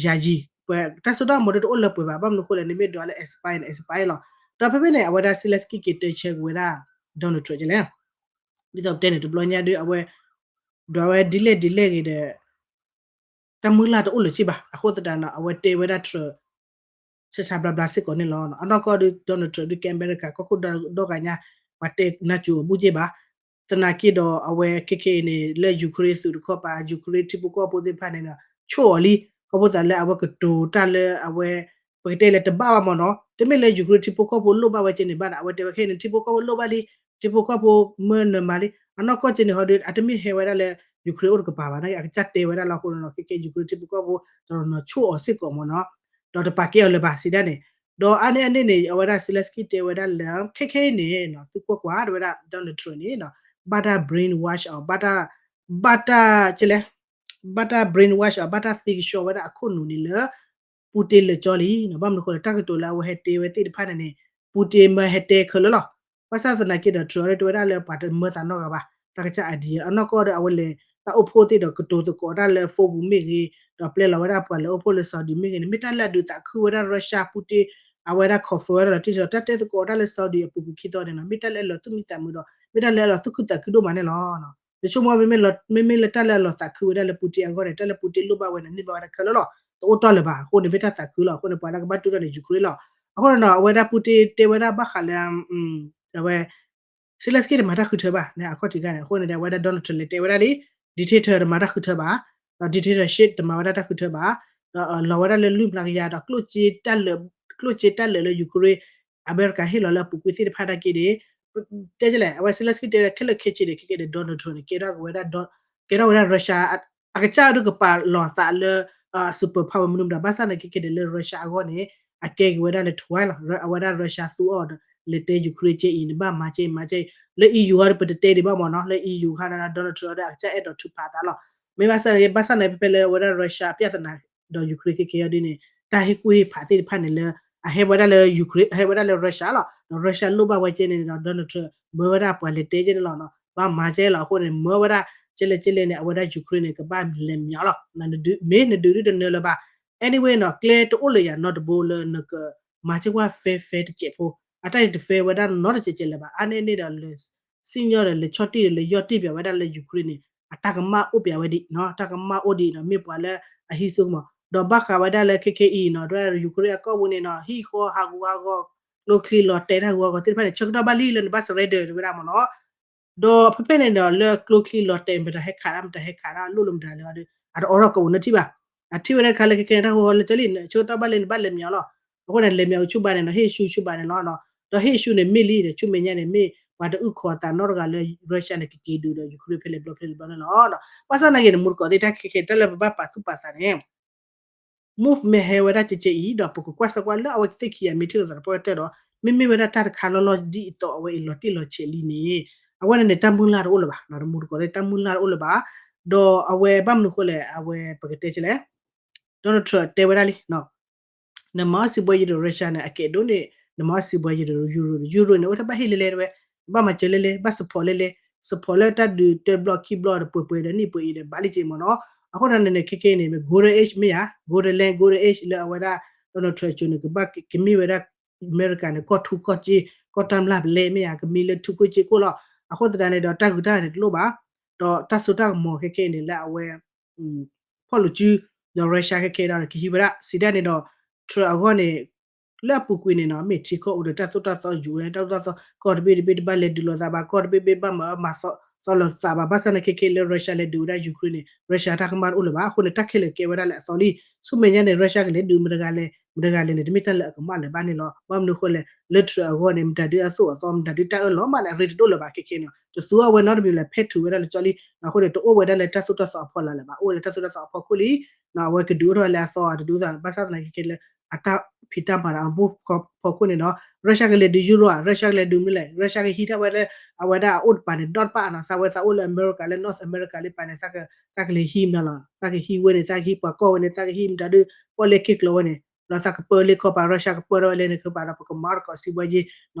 ယၤယံၤ ပှၤတၢ်စိတၢ်ကမီၤဒ်တအိၣ်လၢပှဲၤဘၣ် ဘၣ်မနုၤဃိလဲၣ် နမ့ၢ်ဒွးလၢ expire န့ၣ် expire လီၤ. ဒီးဖဲဖဲန့ၣ် အဝဲဒၣ် Zelensky က့ၤတဲဆၢက့ၤဝဲဒၣ် Donald Trump ကလဲၣ်, ဒ်သိးပတဲန့ၣ် တဘျီညါဒုး အဝဲ ဒွးဝဲဒ်လဲၣ်ဒ်လဲၣ်ဂ့ၤဒီး တၢ်မုၢ်လၢ်တအိၣ်လၢၤက့ဘၣ် အဃိသတးန့ၣ် အဝဲတဲဝဲဒၣ် Trump ဆဆါဘျါဘျါစ့ၢ်ကီးန့ၣ်လီၤ. အနီၢ်ကီၢ်ဒုး Donald Trump ဒုး ကဲအမဲရကၤ ကီၢ်ခိၣ်ဒီဂၤညါ ပှၤတဲနါစိၤအဘူၣ်က့ဘၣ်. သနာ်က့ဒီးအဝဲခဲခဲအံၤန့ၣ် လၢ Ukraine သုးတခီပၤ Ukraine ထံဖိကီၢ်ဖိသ့ၣ်တဖၣ်န့ၣ်ဒီး ဆိၣ်အီၤလံ ခီဖျိသးလၢအဝဲကတိၤတၢ်လၢအဝဲ ပကတဲလၢတဘၣ်ဘၣ်မ့ၢ်နီၤ တမ့ၢ်လၢ Ukraine ထံဖိကီၢ်ဖိလိၣ်ဘၣ်ဝဲကဲန့ၣ်ဘၣ်ဒီး အဝဲတဲဝဲခဲအံၤန့ၣ် ထံဖိကီၢ်ဖိလိၣ်ဘၣ်လံ ထံဖိကီၢ်ဖိမၢနၢၤမၤလံ အနီၢ်ကီၢ်ကဲန့ၣ်ဟီဒီး အတမ့ၢ်ဟဲဝဲဒၣ်လၢ Ukraine အိၣ်တကပၤဘၣ် နာ်က့အကစၢ်တဲဝဲဒၣ်လီၤအဃိန့ၣ် ခဲခဲ Ukraine ထံဖိကီၢ်ဖိ တနီၤနီၤဆိၣ်အီၤစ့ၢ်ကီးမ့ၢ်နီၤ ဒီးတပာ်ကဲအီၤလၢၤဘၣ်စံးဒၣ်န့ၣ် ဒီးအါန့ၢ်အန့ၣ်န့ၣ် အဝဲဒၣ် Zelensky တဲဝဲဒၣ်လၢ ခဲခဲအံၤန့ၣ် သုကွၢ်ကွၢ် တဲဝဲဒၣ် Donald Trump န့ၣ် ဘၣ်တၢ် brainwash အီၤ ဘၣ်တၢ် ဘၣ်တၢ် ကလဲၣ် ဘၣ်တၢ် brainwash အီၤ ဘၣ်တၢ်သ့ကဆှီဝဲဒၣ်အခိၣ်နူာ်န့ၣ်လၢ Putin လၢာ်ကၠီလံ ဘၣ်မနုၤဃိလဲၣ် တၢ်ကတိၤလၢအဝဲဟဲတဲဝဲသ့ၣ်တဖၣ်န့ၣ်န့ၣ် Putin မၢဟဲတဲခဲလၢာ်လီၤ ဘၣ်ဆၣ်သနာ်က့ဒီး Trump တဲဝဲဒၣ်လၢပှၤတမၢသးနီတဂၤဘၣ် သးကစၢ် idea အနီၢ်ကီၢ်ဒီးအဝဲလဲၤ တၢ်အိၣ်ဖှိၣ်သ့ၣ်ဒီးကတိၤသကိးတၢ်လၢ phone ပူၤမ့ၢ်ဂ့ၤ ဒီးပျဲလီၤဝဲဒၣ်ပှၤလဲၤအိၣ်ဖှိၣ်လၢ Saudi မ့ၢ်ဂ့ၤန့ၣ် မ့ၢ်တၢ်လၢအဒုးသးခုဝဲဒၣ် Russia Putin အဝဲဒၣ် confirm ဝဲဒၣ်လီၤတံၢ်ဒီး တၢ်တဲသကိးတၢ်လၢ Saudi အပူၤကွံာ်ခံသီန့ၣ်နီၤ မ့ၢ်တၢ်လၢအလီၤသူၣ်မံသးမုာ်ဒီး မ့ၢ်တၢ်လၢအလီၤသူၣ်ခုသးခုဒိၣ်မးန့ၣ်လီၤ. ယဆိကမိၣ် မ့မ့ၢ်လၢတၢ်လၢအလီၤသးခုဝဲဒၣ်လၢ Putin အဂီၢ်န့ၣ် တၢ်လၢ Putin လိၣ်ဘၣ်ဝဲန့ၣ် န့ၢ်ဘၣ်ဝဲဒၣ်ခဲလၢာ်လီၤ. တအိၣ်တီၢ်လၢၤဘၣ် အဃိန့ၣ် မ့ၢ်တၢ်သးခုလီၤ. အဃိန့ၣ် ပှၤလၢကဘၣ်တူၢ်တၢ်န့ၣ် Ukraine လီၤ. အဃိန့ၣ်ဒီး အဝဲဒၣ် Putin တဲဝဲဒၣ်ဘၣ်ဃးလၢ အဝဲ Zelensky တမၤတၢ်ဃုထၢဘၣ် အခီၣ်ထံးခါန့ၣ် အဃိန့ၣ်ဒီး အဝဲဒၣ် Donald Trump လဲၤတဲဝဲဒၣ်လံ dictator တမၤတၢ်ဃုထၢဘၣ် ဒီး dictatorship တမၤဝဲဒၣ်တၢ်ဃုထၢဘၣ် ဒီးလီၤဝဲဒၣ်လၢလွံၢ်ဘျီကယၤဒီး ကျိၣ်စ့တၢ်လၢာ်လၢ Ukraine အမဲရကၤဟ့ၣ်လီၤလၢအပူၤကွံာ်သ့ၣ်တဖၣ်နာ်က့န့ၣ် တဲလဲၣ် အဝဲ Zelensky တဲဝဲဒၣ်ခဲလၢာ်ခဲဆ့န့ၣ် ခဲကဲန့ၣ် Donald Trump န့ၣ် ကဲထီၣ်ဝဲဒၣ် ကဲထီၣ်ဝဲဒၣ် Russia အကစၢ်ဒုးကပာ်လီၤသးလၢ super power မနုၤမတၤ ဘၣ်ဆၣ်န့ၣ် ခဲကဲန့ၣ် လၢ Russia အဂီၢ်န့ၣ် အကဲက့ၤဝဲဒၣ်လၢ twin လီၤ. အဝဲဒၣ် Russia သူအီၤဒီး လဲၤတဲ Ukraine ကဲအံၤ နဘၣ်မၤကဲအံၤ မၤကဲအံၤ လၢ EU ဟီဒီး ပတတဲဒံးဘၣ်မ့ၢ်နီၤ လၢ EU ခါန့ၣ် Donald Trump ဒီး အကစၢ်အဲၣ်ဒိးထုးဖးအသးလီၤ. မ့ၢ်ဘၣ်ဆၣ်န့ၣ် ဘၣ်ဆၣ်န့ၣ် ဖဲဖဲလၢအဝဲဒၣ် Russia အပြဿနာ ဒီး Ukraine ခဲကဲအံၤဒ်န့ၣ် တၢ်ဟ့ၣ်ကူၣ်ဟ့ၣ်ဖးသ့ၣ်တဖၣ်န့ၣ်လၢ အဟဲဝဲဒၣ်လၢ Ukraine အဟဲဝဲဒၣ်လၢ Russia လီၤ. ဒီး Russia လိၣ်ဘၣ်ဝဲကဲန့ၣ်ဒီး Donald Trump မၢဝဲဒၣ်ပှၤလဲၤတဲကဲန့ၣ်လီၤ. ဘၣ်မၤကဲလီၤ အဃိန့ၣ် မၢဝဲဒၣ် ကဲလဲၣ်ကဲလဲၣ်န့ၣ် အဝဲဒၣ် Ukraine န့ၣ် ကဘၣ်လဲၤမၠးလီၤ. မ့ၢ်နဒုးဒုတနၢၤလၢၤဘၣ် anyway နီၤ ကျဲတအိၣ်လၢၤယၤနီတဘိလၢနကမၤကဲကွၢ် fair fair တစဲးဖိ အတၢ်န့ၣ်တ fair ဝဲဒၣ်နီတစဲးစဲးလၢၤဘၣ် အါန့ၢ်န့ၣ်ဒီးလၢ စံၣ်ညီၣ်ဒီးလဲၤဆီၣ်တံၢ်ဒီးလဲၤယီၢ်တံၢ်ပၠးဝဲဒၣ်လၢ Ukraine န့ၣ် အတၢ်ကမၣ်အိၣ်ပၠးဝဲဒံး တၢ်ကမၣ်အိၣ်ဒံးဒီး မ့ၢ်ပှၤလၢအဟံးစိကမီၤ ဒီးဘၣ်ဃးဝဲဒၣ်လၢခဲခဲအံၤနီၤ တဝဲဒၣ် Ukraine အကီၢ်ပူၤန့ၣ်နီၤ ဟံၣ်ဃီဟးဂူာ်ဟးဂီၤ ကျိချံလီၤတဲာ်တၢ်ဟးဂူာ်ဟးဂီၤသ့ၣ်တဖၣ်န့ၣ် ဆၢကတီၢ်ဘၣ်လံလၢနဘၣ် surrender တဝဲဒၣ်မ့ၢ်နီၤ ဒီးဖဲဖဲန့ၣ်ဒီး လၢကျိချံလီၤတဲာ် မတၤဟဲခးတၢ် မတၤဟဲခးတၢ် လိၣ်လၢမတၤလၢၤဒီး အတအိးထီၣ်ကအိၣ်န့ၣ်ထံၣ်ဘၣ်. အထံၣ်ဝဲဒၣ်တခါလၢခဲခဲန့ၣ် တၢ်ဟူဟီလၢကလံၣ် ဆၢကတီၢ်ဘၣ်လံန့ၣ် ဘၣ်လဲၤမၠးလီၤ. အဃိန့ၣ် လဲၤမၠးဆူၣ်ဘၣ်န့ၣ်နီၤ ဟ့ၣ်ဆူၣ်ဆူၣ်ဘၣ်န့ၣ်လီၤ. ဒီးဟ့ၣ်ဆူၣ်န့ၣ်မ့ၢ်လံဒီး ဆူမဲာ်ညါန့ၣ် မ့ၢ်ပှၤတအုၣ်ခီၣ်သးနီတဂၤလၢ Russia န့ၣ် ကက့ၤဒုးဒီး Ukraine ဖဲလဲၣ်ဘျီဖဲလဲၣ်ဘျီန့ၣ်လီၤ. ဘၣ်ဆၣ်သနာ်က့န့ၣ် မူတကိးသ့ၣ်တၢ်ခဲခဲ တၢ်လၢပဘၣ်ပာ်သူၣ်ပာ်သးန့ၣ် move မ့ၢ်ဟဲဝဲဒၣ်ကဲကဲအံၤ ဒီးပကကွၢ်စၢၤကွၢ်လၢအဝဲသ့ၣ်ခံဂၤမ့ၢ်ထံၣ်လိာ်သးဒီးပှၤကတၢၢ်ဒီး မ့မ့ၢ်ဝဲဒၣ်တၢ်တခါလီၤလီၤဒ်အသိးအဝဲအံၤလီၤတံၢ်လီၤဆဲးလံန့ၣ် အဝဲန့ၣ်န့ၣ် တၢ်မုၢ်လၢ်တအိၣ်လၢၤဘၣ် မူတကိးသ့ၣ် တၢ်မုၢ်လၢ်တအိၣ်လၢၤဘၣ်. ဒီးအဝဲဘၣ်မနုၤဃိလဲၣ် အဝဲပကတဲကဲလဲၣ် Donald Trump တဲဝဲဒၣ်လံ နမၤအီၣ်စံးဘှီယံၤဒီး Russia န့ၣ် အကဲဒိၣ်န့ၣ် နမၤအီၣ်စံးဘှီယံၤဒီး Euro န့ၣ် Euro န့ၣ် အိၣ်တၢ်ဘၣ်ဟ့ၣ်လဲလဲတဝဲ ဘၣ်မၤစၢၤလဲလဲ ဘၣ် support လဲလဲ support လၢတၢ်ဒုးတဘျီခံဘျီဒီး ပှဲၤပှဲၤဒီးနံၣ်ပှဲၤအံၤဒီး ဘၣ်လံက့မ့ၢ်နီၤ. အဃိန့ၣ်န့ၣ် ခဲခဲအံၤန့ၣ် မ့ၢ် golden age မ့ၢ်ဧါ golden land golden age လၢအဝဲဒၣ် Donald Trump အစိၤန့ၣ် ကဘၣ်ကမ့ၢ်ဝဲဒၣ် အမဲရကၤန့ၣ် ကီၢ်ထူကီၢ်ကၠ့ ကီၢ်တၢ်မျၢ်ပလဲမ့ၢ်ဧါ ကမ့ၢ်လၢထူကိၣ်ကၠ့ကိၣ်လီၤ. အဃိသတးန့ၣ်ဒီး တၢ်ဂုၤတၢ်ဂၤန့ၣ်တလိၣ်ဘၣ် ဒီးတၢ်စိတၢ်ကမီၤခဲခဲအံၤန့ၣ် လၢအဝဲ ဖီၣ်လိာ်စု ဒီး Russia ခဲခဲဒီး ကဟံးဝဲဒၣ် စံးဒၣ်န့ၣ်ဒီး Trump အဂီၢ်န့ၣ် လၢအပူၤကွံာ်န့ၣ်နီၤ မ့ၢ်ထံကီၢ်အိၣ်ဒီးတၢ်သိၣ်တၢ်သီယူၤဝဲ တၢ်သိၣ်တၢ်သီ ကီၢ်တဘ့ၣ်တဘ့ၣ်တဘၣ်လဲၤဒုးလိာ်သးဘၣ် ကီၢ်တဘ့ၣ်ဘ့ၣ်ဘၣ်မၤမၤသီလိာ်သးဘၣ် ဘၣ်ဆၣ်န့ၣ်ခဲခဲလၢ Russia လဲၤဒုးဝဲဒၣ် Ukraine န့ၣ် Russia တၢ်ကမၣ်တအိၣ်လၢၤဘၣ် အဃိန့ၣ် တၢ်ခဲလၢာ်ကဲဝဲဒၣ်လၢအသီလံ ဆူမဲာ်ညါန့ၣ် Russia ကလဲၤဒုးမတၤတဂၤလဲၣ် မတၤတဂၤလဲၣ်န့ၣ် တမ့ၢ်တၢ်လၢအကမၣ်လၢၤဘၣ်န့ၣ်လီၤ. ဘၣ်မနုၤအဃိလဲၣ် လၢ Trump အဂီၢ်န့ၣ် မတၤဒုအသိၣ်အသီ မတၤဒုတၢ်အၢၣ်လီၤမးလဲၣ် အရ့တဒိၣ်လၢၤဘၣ် ခဲခဲန့ၣ် တသူအီၤဝဲနီတမံၤလဲၣ် ဖဲထုးဝဲဒၣ်လၢကၠီလံ အဃိန့ၣ် တအိၣ်ဝဲဒၣ်လၢတၢ်သိၣ်တၢ်သီအဖီလာ်လၢၤဘၣ် အိၣ်ဝဲလၢတၢ်သိၣ်တၢ်သီအဖီခိၣ်လံ အဝဲကဒုးအိၣ်ထီၣ်ဝဲလၢအသီ တဒုးသး ဘၣ်ဆၣ်သနာ်က့ခဲလၢ အတၢ်ဖံးတၢ်မၤဒီးအ move ဖီခိၣ်န့ၣ်ဒီး Russia ကလဲၤဒုး Europe ဧါ Russia ကလဲၤဒုးမနုၤလဲၣ် Russia ကဟံးထီၣ်ဝဲလၢ အဝဲဒၣ်အအိၣ်တပၤန့ၣ် ဒီတပၤနီၤ သးဝဲသးအိၣ်လၢ America လၢ North America လၢပၤန့ၣ် သးကဟံးမနုၤလီၤ သးကဟံးဝဲန့ၣ် သးကဟံးပှၤကီၢ်ဝဲန့ၣ် သးကဟံးမတၤဒု ပီၣ်လဲၣ်က့ၣ်ကျီဝဲန့ၣ် ဒီးသးကပၢလၢခီပၤ Russia ကပၢထီၣ်ဝဲလၢန့ၣ်ခီပၤဒီး ပကမၤအီၣ်တကိးစံးဘှါယ့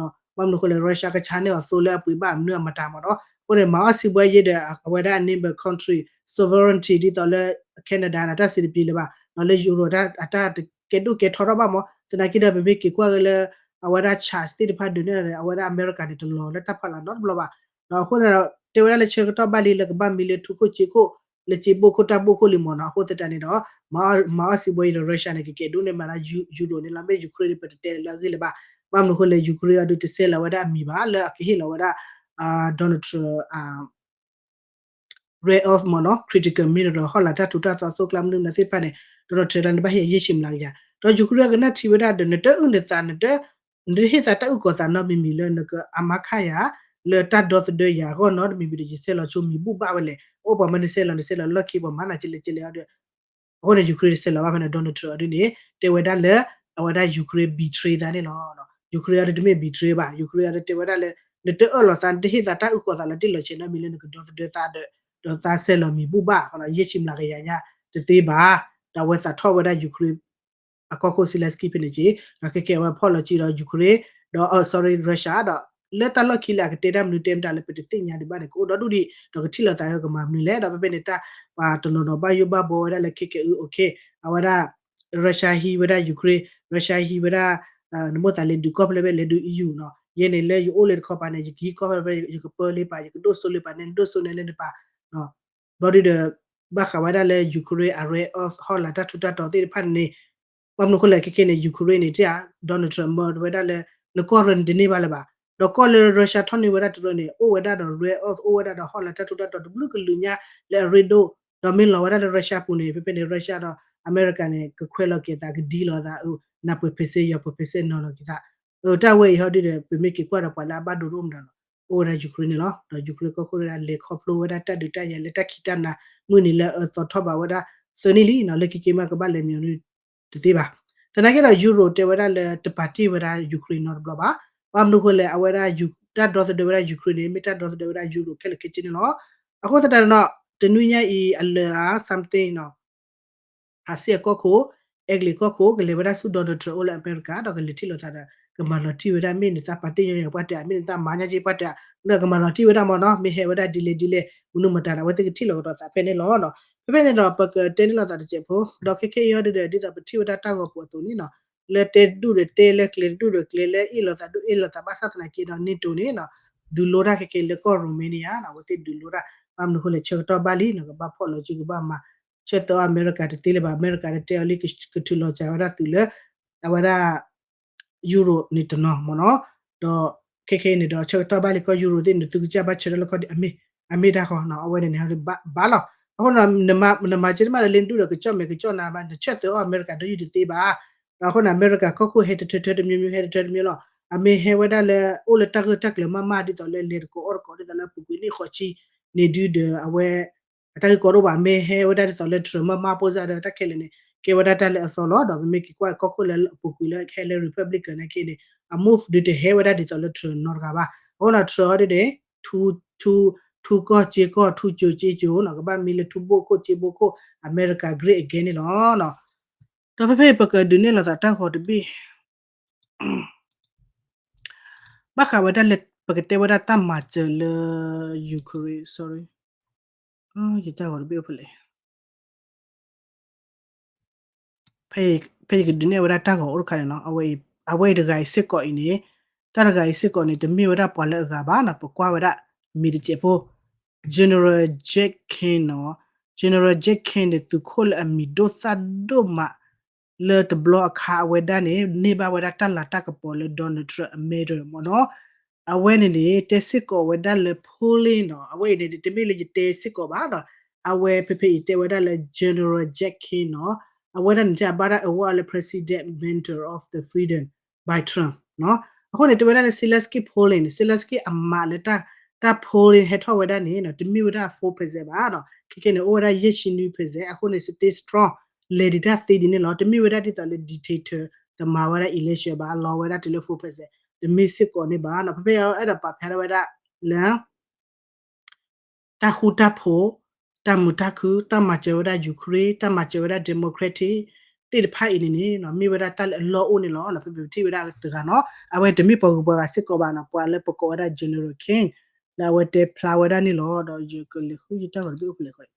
ဘၣ်မနုၤအဃိလဲၣ် Russia ကဆါန့ၢ်အီၤသိလၢအပှ့ၤဘၣ်မနုၤအမတၤမးဒီး အဃိန့ၣ် မၤအီၣ်စံးဘှါယ့ဒီး အဝဲဒၣ် neighbor country sovereignty ဒ်သိးလၢ Canada န့ၣ် တၢ်စံးတပျ့ၤလၢၤဘၣ် ဒီးလၢ Europe အတၢ်တကဲဒိၣ်ကဲထီထီၣ်ဘၣ်မး သနာ်က့ဒီး ပမ့ၢ်က့ၤကွၢ်က့ၤလၢ အဝဲဒၣ် charge သ့ၣ်တဖၣ်ဒုးနဲၣ်ဒီး အဝဲဒၣ် America န့ၣ် တလီၤလၢတၢ်ဖီလာ်နီတဘျီဘၣ် ဒီးအဃိန့ၣ်ဒီး တဲဝဲဒၣ်လၢဆၢကတီၢ်ဘၣ်လံလၢကဘၣ်မံလၢထူခိၣ်စ့ခိၣ် လၢစ့ဘိၣ်ခိၣ်တၢ်ဘိၣ်ခိၣ်လံမးနီၤ အဃိသတးန့ၣ်ဒီး မၤအီၣ်စံးဘှါယ့ဒီး Russia န့ၣ် ကကဲဒိၣ်န့ၢ်မးဒၣ် Europe န့ၣ်လီၤ မ့ၢ် Ukraine န့ၣ် ပတတဲလၢအဂ့ၢ်လၢၤဘၣ် ဘၣ်မနုၤအဃိလဲၣ် Ukraine အဒုးတဆဲးလီၤဝဲဒၣ်အမံၤဘၣ် လၢအကဟ့ၣ်လီၤဝဲဒၣ် Donald Trump rare earth မ့ၢ်နီၤ critical mineral ဟီၣ်လာ်တၢ်ထူးတၢ်တီၤသိကျါမနုၤမနုၤသ့ၣ်တဖၣ်န့ၣ် Donald Trump လၢနဘၣ်ဟ့ၣ်ယ့ၢ်ဆံမျးကယၤ ဒီး Ukraine အကနၣ်ထံဝဲဒၣ်ဒီး နတအုၣ်နသး နတဟ့ၣ်သးတၢ်အုၣ်ကီၤသးနီတမံၤမံၤလၢ နကအာမခံယၤ လၢတၢ်ဒီသဒၢယၤအဂီၢ်နီတမံၤမံၤဒီး ယဆဲးလီၤဆိမံၤဘူၣ်ဘၣ်ဝဲလဲၣ် အိၣ်ပှၤမ့ၢ်တဆဲးလီၤ နဆဲးလီၤလီၢ်ခံ ပှၤမၤနၤကလဲၣ်ကလဲၣ်အီၤဒီး အဃိန့ၣ် Ukraine တဆဲးလီၤဘၣ်ဖဲန့ၣ် Donald Trump အဒုန့ၣ် တဲဝဲဒၣ်လၢ အဝဲဒၣ် Ukraine betray သးန့ၣ်လီၤ. Ukraine အဒုတမ့ၢ် betray ဘၣ် Ukraine အဒုတဲဝဲဒၣ်လၢ နတအၢၣ်လီၤသး နတဟ့ၣ်သးတၢ်အုၣ်ကီၤသးလၢတ့ၢ်လီၤဆဲးနီတမံၤလၢနကဒီသဒၢသးဒီး ဒီးသးဆဲးလီၤမံၤဘူၣ်ဘၣ် ယ့ၢ်ဆံမျးကယၤညါ တသ့ဘၣ် ဒီးအဝဲသးထီၣ်ဝဲဒၣ် Ukraine အကီၢ်ခိၣ် Zelensky ဖဲန့ၣ်က့ ဒီးခဲကဲအဝဲဖီၣ်လီၤစုဒီး Ukraine ဒီး sorry Russia ဒီး လၢတၢ်လီၢ်ခံလၢအကတဲတၢ်မနုၤတဲမတၤလၢပတသ့ၣ်ညါဒံးဘၣ်န့ၣ် ကအိၣ်ဒီဒူၣ်ဒံး ဒီးကထံၣ်လိာ်သးကမၤမနုၤလဲၣ် ဒီးဖဲဖဲန့ၣ်တၢ်ပှၤတနီၤနီၤဘၣ်ယိၣ်ဘၣ်ဘှီဝဲဒၣ်လၢခဲကဲအု okay အဝဲဒၣ် Russia ဟံးဝဲဒၣ် Ukraine Russia ဟံးဝဲဒၣ် နမိၣ်သးလဲၤဒုးကီၢ်ဖဲလဲၣ်ဖဲလဲၣ် လဲၤဒုး E U နီၤ ယဲန့ၣ်လၢယအိၣ်လၢတခီပၤန့ၣ် ယကဟံးကီၢ်ဖဲလဲၣ်ဖဲလဲၣ် ယကပၢလၢပၤ ယကဒိၣ်စိလၢပၤန့ၣ် နဒိၣ်စိန့ၣ်လၢနပၤ ဘျီဒုဒီး ဘၣ်ဃးဝဲဒၣ်လၢ Ukraine အ rare earth ဟီၣ်လာ်တၢ်ထူးတၢ်တီၤသ့ၣ်တဖၣ်န့ၣ် ဘၣ်မနုၤအဃိလဲၣ် ခဲခဲန့ၣ် Ukraine န့ၣ် တဲ Donald Trump မၢဝဲဒၣ်လၢ နကီၢ်ရၢန့ၣ်တန့ၢ်ဘၣ်လၢၤဘၣ် ဒီးကီၢ်လၢ Russia ထီၣ်န့ၢ်ဝဲဒၣ်တရၢန့ၣ် အိၣ်ဝဲဒၣ်ဒီး rare earth အိၣ်ဝဲဒၣ်ဒီးဟီၣ်လာ်တၢ်ထူးတၢ်တီၤတဘျုးကလုာ်ညါလၢအရ့ဒိၣ် ဒီးမ့ၢ်လီၤဝဲဒၣ်လၢ Russia ပူၤန့ၣ် ဖဲဖဲန့ၣ် Russia ဒီးအမဲရကၤန့ၣ် ကခွဲးလီၤက့ၤသး ကဒံလီၤသး နၢ်ပၢၢ်ဖဲစဲယီၤပၢၢ်ဖဲစဲနီၤလီၤက့ၤသး တၢ်ဝဲအံၤဟီဒုဒီး ပမ့ၢ်က့ၤကွၢ်ဒီးပှၤလၢအဘၣ်ဒိတအိၣ်မတၤလီၤ အိၣ်ဝဲဒၣ် Ukraine န့ၣ်လီၤ. ဒီး Ukraine ကီၢ်ခိၣ်ဒၣ်လဲၤခီဖျိဝဲဒၣ်တၢ်ဒုးတၢ်ယၤလၢတၢ်ခံးတၢ်နၤ မုၢ်နံၤလၢအအၢသီထီၣ်ဘၣ်ဝဲဒၣ်သၢနံၣ်လံနီၤ လၢခံက့ၤမးကဘၣ်လဲၤမံၤအီၤန့ၣ်တသ့ဘၣ်. သနာ်က့ဒီး Euro တဲဝဲဒၣ်လၢတပာ်တ့ၢ်ဝဲဒၣ် Ukraine နီတဘျီဘၣ်. ဘၣ်မနုၤအဃိလဲၣ် အဝဲဒၣ် တၢ်ဒီသဒၢဝဲဒၣ် Ukraine န့ၣ် မ့ၢ်တၢ်ဒီသဒၢဝဲဒၣ် Euro ခဲလၢာ်ခဲဆ့န့ၣ်လီၤ. အဃိသတးဒီး တနွံညါအံၤအလၢာ်ဧါ something နီၤ ဖရၣ်စ့ၣ်အကီၢ်ခိၣ် အဲကလံးကီၢ်ခိၣ် ကလဲၤဝဲဒၣ်ဆူ Donald Trump အိၣ်လၢအမဲရကၤ ဒီးကလဲၤထံၣ်လိာ်သးဒီး ကမၤလီၤတံၢ်ဝဲဒၣ် မ့ၢ်နသးပာ်တ့ၢ်ညီညီပှၤတဂၤ မ့ၢ်နသးမၤညီက့ၤပှၤတဂၤ ဒီးကမၤလီၤတံၢ်ဝဲဒၣ်မ့ၢ်နီၤ မ့ၢ်ဟဲဝဲဒၣ်ဒ်လဲၣ်ဒ်လဲၣ် မနုၤမတၤဒီး အဝဲသ့ၣ်ကထံၣ်လိာ်ကဒီးသးဖဲန့ၣ်လီၤ. ဖဲဖဲန့ၣ်ဒီး ပကတဲန့ၢ်လိာ်သးတစဲးဖိ ဒီးခဲခဲအံၤဟီဒုဒီး ဒ်သိးပထံၣ်ဝဲဒၣ်တၢ်ဂီၤပူၤအသိးန့ၣ်နီၤ လၢတဲဒူၣ်ဒီးတဲ လၢကျဲၤဒူၣ်ဒီးကျဲၤ လၢအ့ၣ်လိာ်သးဒူၣ်အ့ၣ်လိာ်သး ဘၣ်ဆၣ်သနာ်က့ဒီး NATO န့ၣ်နီၤ ဒုးလိတၢ်ခဲက့ၤလၢကီၢ် Romania နီၤ အဝဲသ့ၣ်ဒုးလိတၢ် ဘၣ်မနုၤအဃိလဲၣ် ဆၢကတီၢ်ဘၣ်လံနီၤ ကဘၣ်ဖီၣ်လီၤစုကဘၣ်မၤ ဆၢသၢအီၤအမဲရကၤတသ့လၢၤဘၣ် အမဲရကၤတတဲအီၤလံ ကထုးလီၤစှၤဝဲဒၣ်သုးလၢ အဝဲဒၣ် Euro န့ၣ်တနီၤမ့ၢ်နီၤ ဒီးခဲခဲအံၤန့ၣ်ဒီး ဆၢကတီၢ်ဘၣ်လံ ကီၢ် Euro သ့ၣ်န့ၣ် သုကစၢ်ဘၣ်ဆၢထၢၣ်လၢခီၣ်ဒံး အမ့ၢ်တၢ်ဃီနီၤ အဝဲန့ၣ်န့ၣ် ဘၣ်လီၤ. အဃိ နမၤစၢၤတမံၤလၢလ့ဒူၣ်ဒီး ကကၠီၣ်မဲာ်ကကၠီၣ်နၤဘၣ် နဆၢသၢအီၤအမဲရကၤဒိၣ်ယုၢ်တသ့ဘၣ်. ဒီးအဃိန့ၣ် အမဲရကၤကီၢ်ခိၣ်ဟဲတထၢထၢတမံၤမံၤ ဟဲတထၢတမံၤလီၤ. အမ့ၢ်ဟဲဝဲဒၣ်လၢ အိၣ်လၢတၢ်ဂၢၢ်တၢ်ကျၢၤမးမး ဒ်သိးလၢလဲၤတကိးအီၣ်တကိး ဒ်သိးလၢအပူၤကွံာ်န့ၣ်ဃီးဆံန့ၣ်ဒုဒီး အဝဲ အတၢ်ဂ့ၢ်ကီဒိၣ်ဘၣ် မ့ၢ်ဟဲဝဲဒၣ်ဒ်သိးလၢ Trump မးမးဖိစၢ်ဒီး တၢ်ခဲလၢာ်န့ၣ် ကဲဝဲဒၣ်တၢ်လၢအသီလီၤ. ဒီးပမ့ၢ်က့ၤကွၢ်ကီၢ်ခိၣ်လၢအပူၤကွံာ်လၢခဲလၢာ် Republican နာ်က့န့ၣ် အ move ဒုးတဟဲဝဲဒၣ်ဒ်သိးလၢ Trump နီတဂၤဘၣ်. အဃိန့ၣ် Trump အီၤဒ်န့ၣ် ထူ ထူ ထူကီၢ်စ့ကီၢ် ထူကၠိၤစ့ကၠိၤနီၤ ကဘၣ်မံလၢထူဘိၣ်ခိၣ်စ့ဘိၣ်ခိၣ် အမဲရကၤ great again န့ၣ်လီၤ. ဒီးဖဲဖဲအံၤ ပကဒုးနဲၣ်လိာ်သးတၢ်ဂီၤတဘ့ၣ် ဘၣ်ဃးဝဲဒၣ်လၢ ပကတဲဝဲဒၣ်တၢ်မၤစၢၤလၢ Ukraine sorry ယတၢ်ဂီၤတဘ့ၣ်အိၣ်ဖဲလဲၣ် ဖဲယကဒုးနဲၣ်ဝဲဒၣ်တၢ်ဂီၤအိၣ်တခါန့ၣ်နီၤ အဝဲအံၤတဂၤအံၤစ့ၢ်ကီးအံၤန့ၣ် တၢ်တဂၤအံၤစ့ၢ်ကီးန့ၣ် တမ့ၢ်ဝဲဒၣ်ပှၤလၢအဂၤဘၣ်နီၤ ပကွၢ်ဝဲဒၣ် မံၤတစဲးဖိ General Jack King နီၤ General Jack King န့ၣ် သုးခိၣ်လၢအမံၤဒိၣ်သၣ်ဒိၣ်မး လၢတဘျီအခါအဝဲဒၣ်န့ၣ် န့ၢ်ဘၣ်ဝဲဒၣ်တၢ်လၤတၢ်ကပီၤလၢ Donald Trump အ medal မ့ၢ်နီၤ အဝဲန့ၣ်န့ၣ် တဲစ့ၢ်ကီးဝဲဒၣ်လၢ Putin နီၤ အဝဲအံၤန့ၣ် တမ့ၢ်လၢယတဲစ့ၢ်ကီးဘၣ်နီၤ အဝဲဖဲဖဲအံၤတဲဝဲဒၣ်လၢ General Jack King နီၤ အဝဲဒၣ်န့ၣ် အဘၣ်တၢ် award လၢ President Medal of the Freedom by Trump နီၤ. အဃိန့ၣ် တဲဝဲဒၣ်လၢ Zelensky polling န့ၣ် Zelensky အမးလၢတၢ် polling ဟဲထီၣ်ဝဲဒၣ်န့ၣ်နီၤ တမ့ၢ်ဝဲဒၣ် four percent ဘၣ်နီၤ. ခဲကဲန့ၣ် အိၣ်ဝဲဒၣ်ယဲၢ်ဆံနွံ percent အဃိန့ၣ် stay strong လဲၤဒံးတၢ်သ့ဒ်န့ၣ်လီၤ. တမ့ၢ်ဝဲဒၣ်ဒ်သိးလၢ dictator တမၤဝဲဒၣ် election ဘၣ် အလီၤဝဲဒၣ်တုၤလၢ four percent တမ့ၢ်စ့ၢ်ကီးန့ၣ်ဘၣ်နီၤ. ဖဲဖဲအံၤအဲၣ်ဒိးပာ်ဖျါထီၣ်ဝဲဒၣ်လၢ တၢ်ဃူတၢ်ဖိး, တၢ်မုာ်တၢ်ခုၣ်, တၢ်မၤစၢၤဝဲဒၣ် Ukraine, တၢ်မၤစၢၤဝဲဒၣ် democratic သ့ၣ်တဖၣ်အံၤန့ၣ်န့ၣ် မ့ၢ်ဝဲဒၣ်တၢ်လၢအလီၢ်အိၣ်န့ၣ်လီၤ. ဖဲပထံၣ်ဝဲဒၣ်တဂၤနီၤ အဝဲတမ့ၢ်ပှၤဂုၤပှၤဂၤစ့ၢ်ကီးဘၣ်နီၤ ပှၤလၢပကိးဝဲဒၣ် General King လၢအဝဲတဲဖျါဝဲဒၣ်န့ၣ်လီၤ. ဒီးယကလဲၤဃုယတၢ်ဂီၤတဘ့ၣ်အိၣ်ဖဲလဲၣ်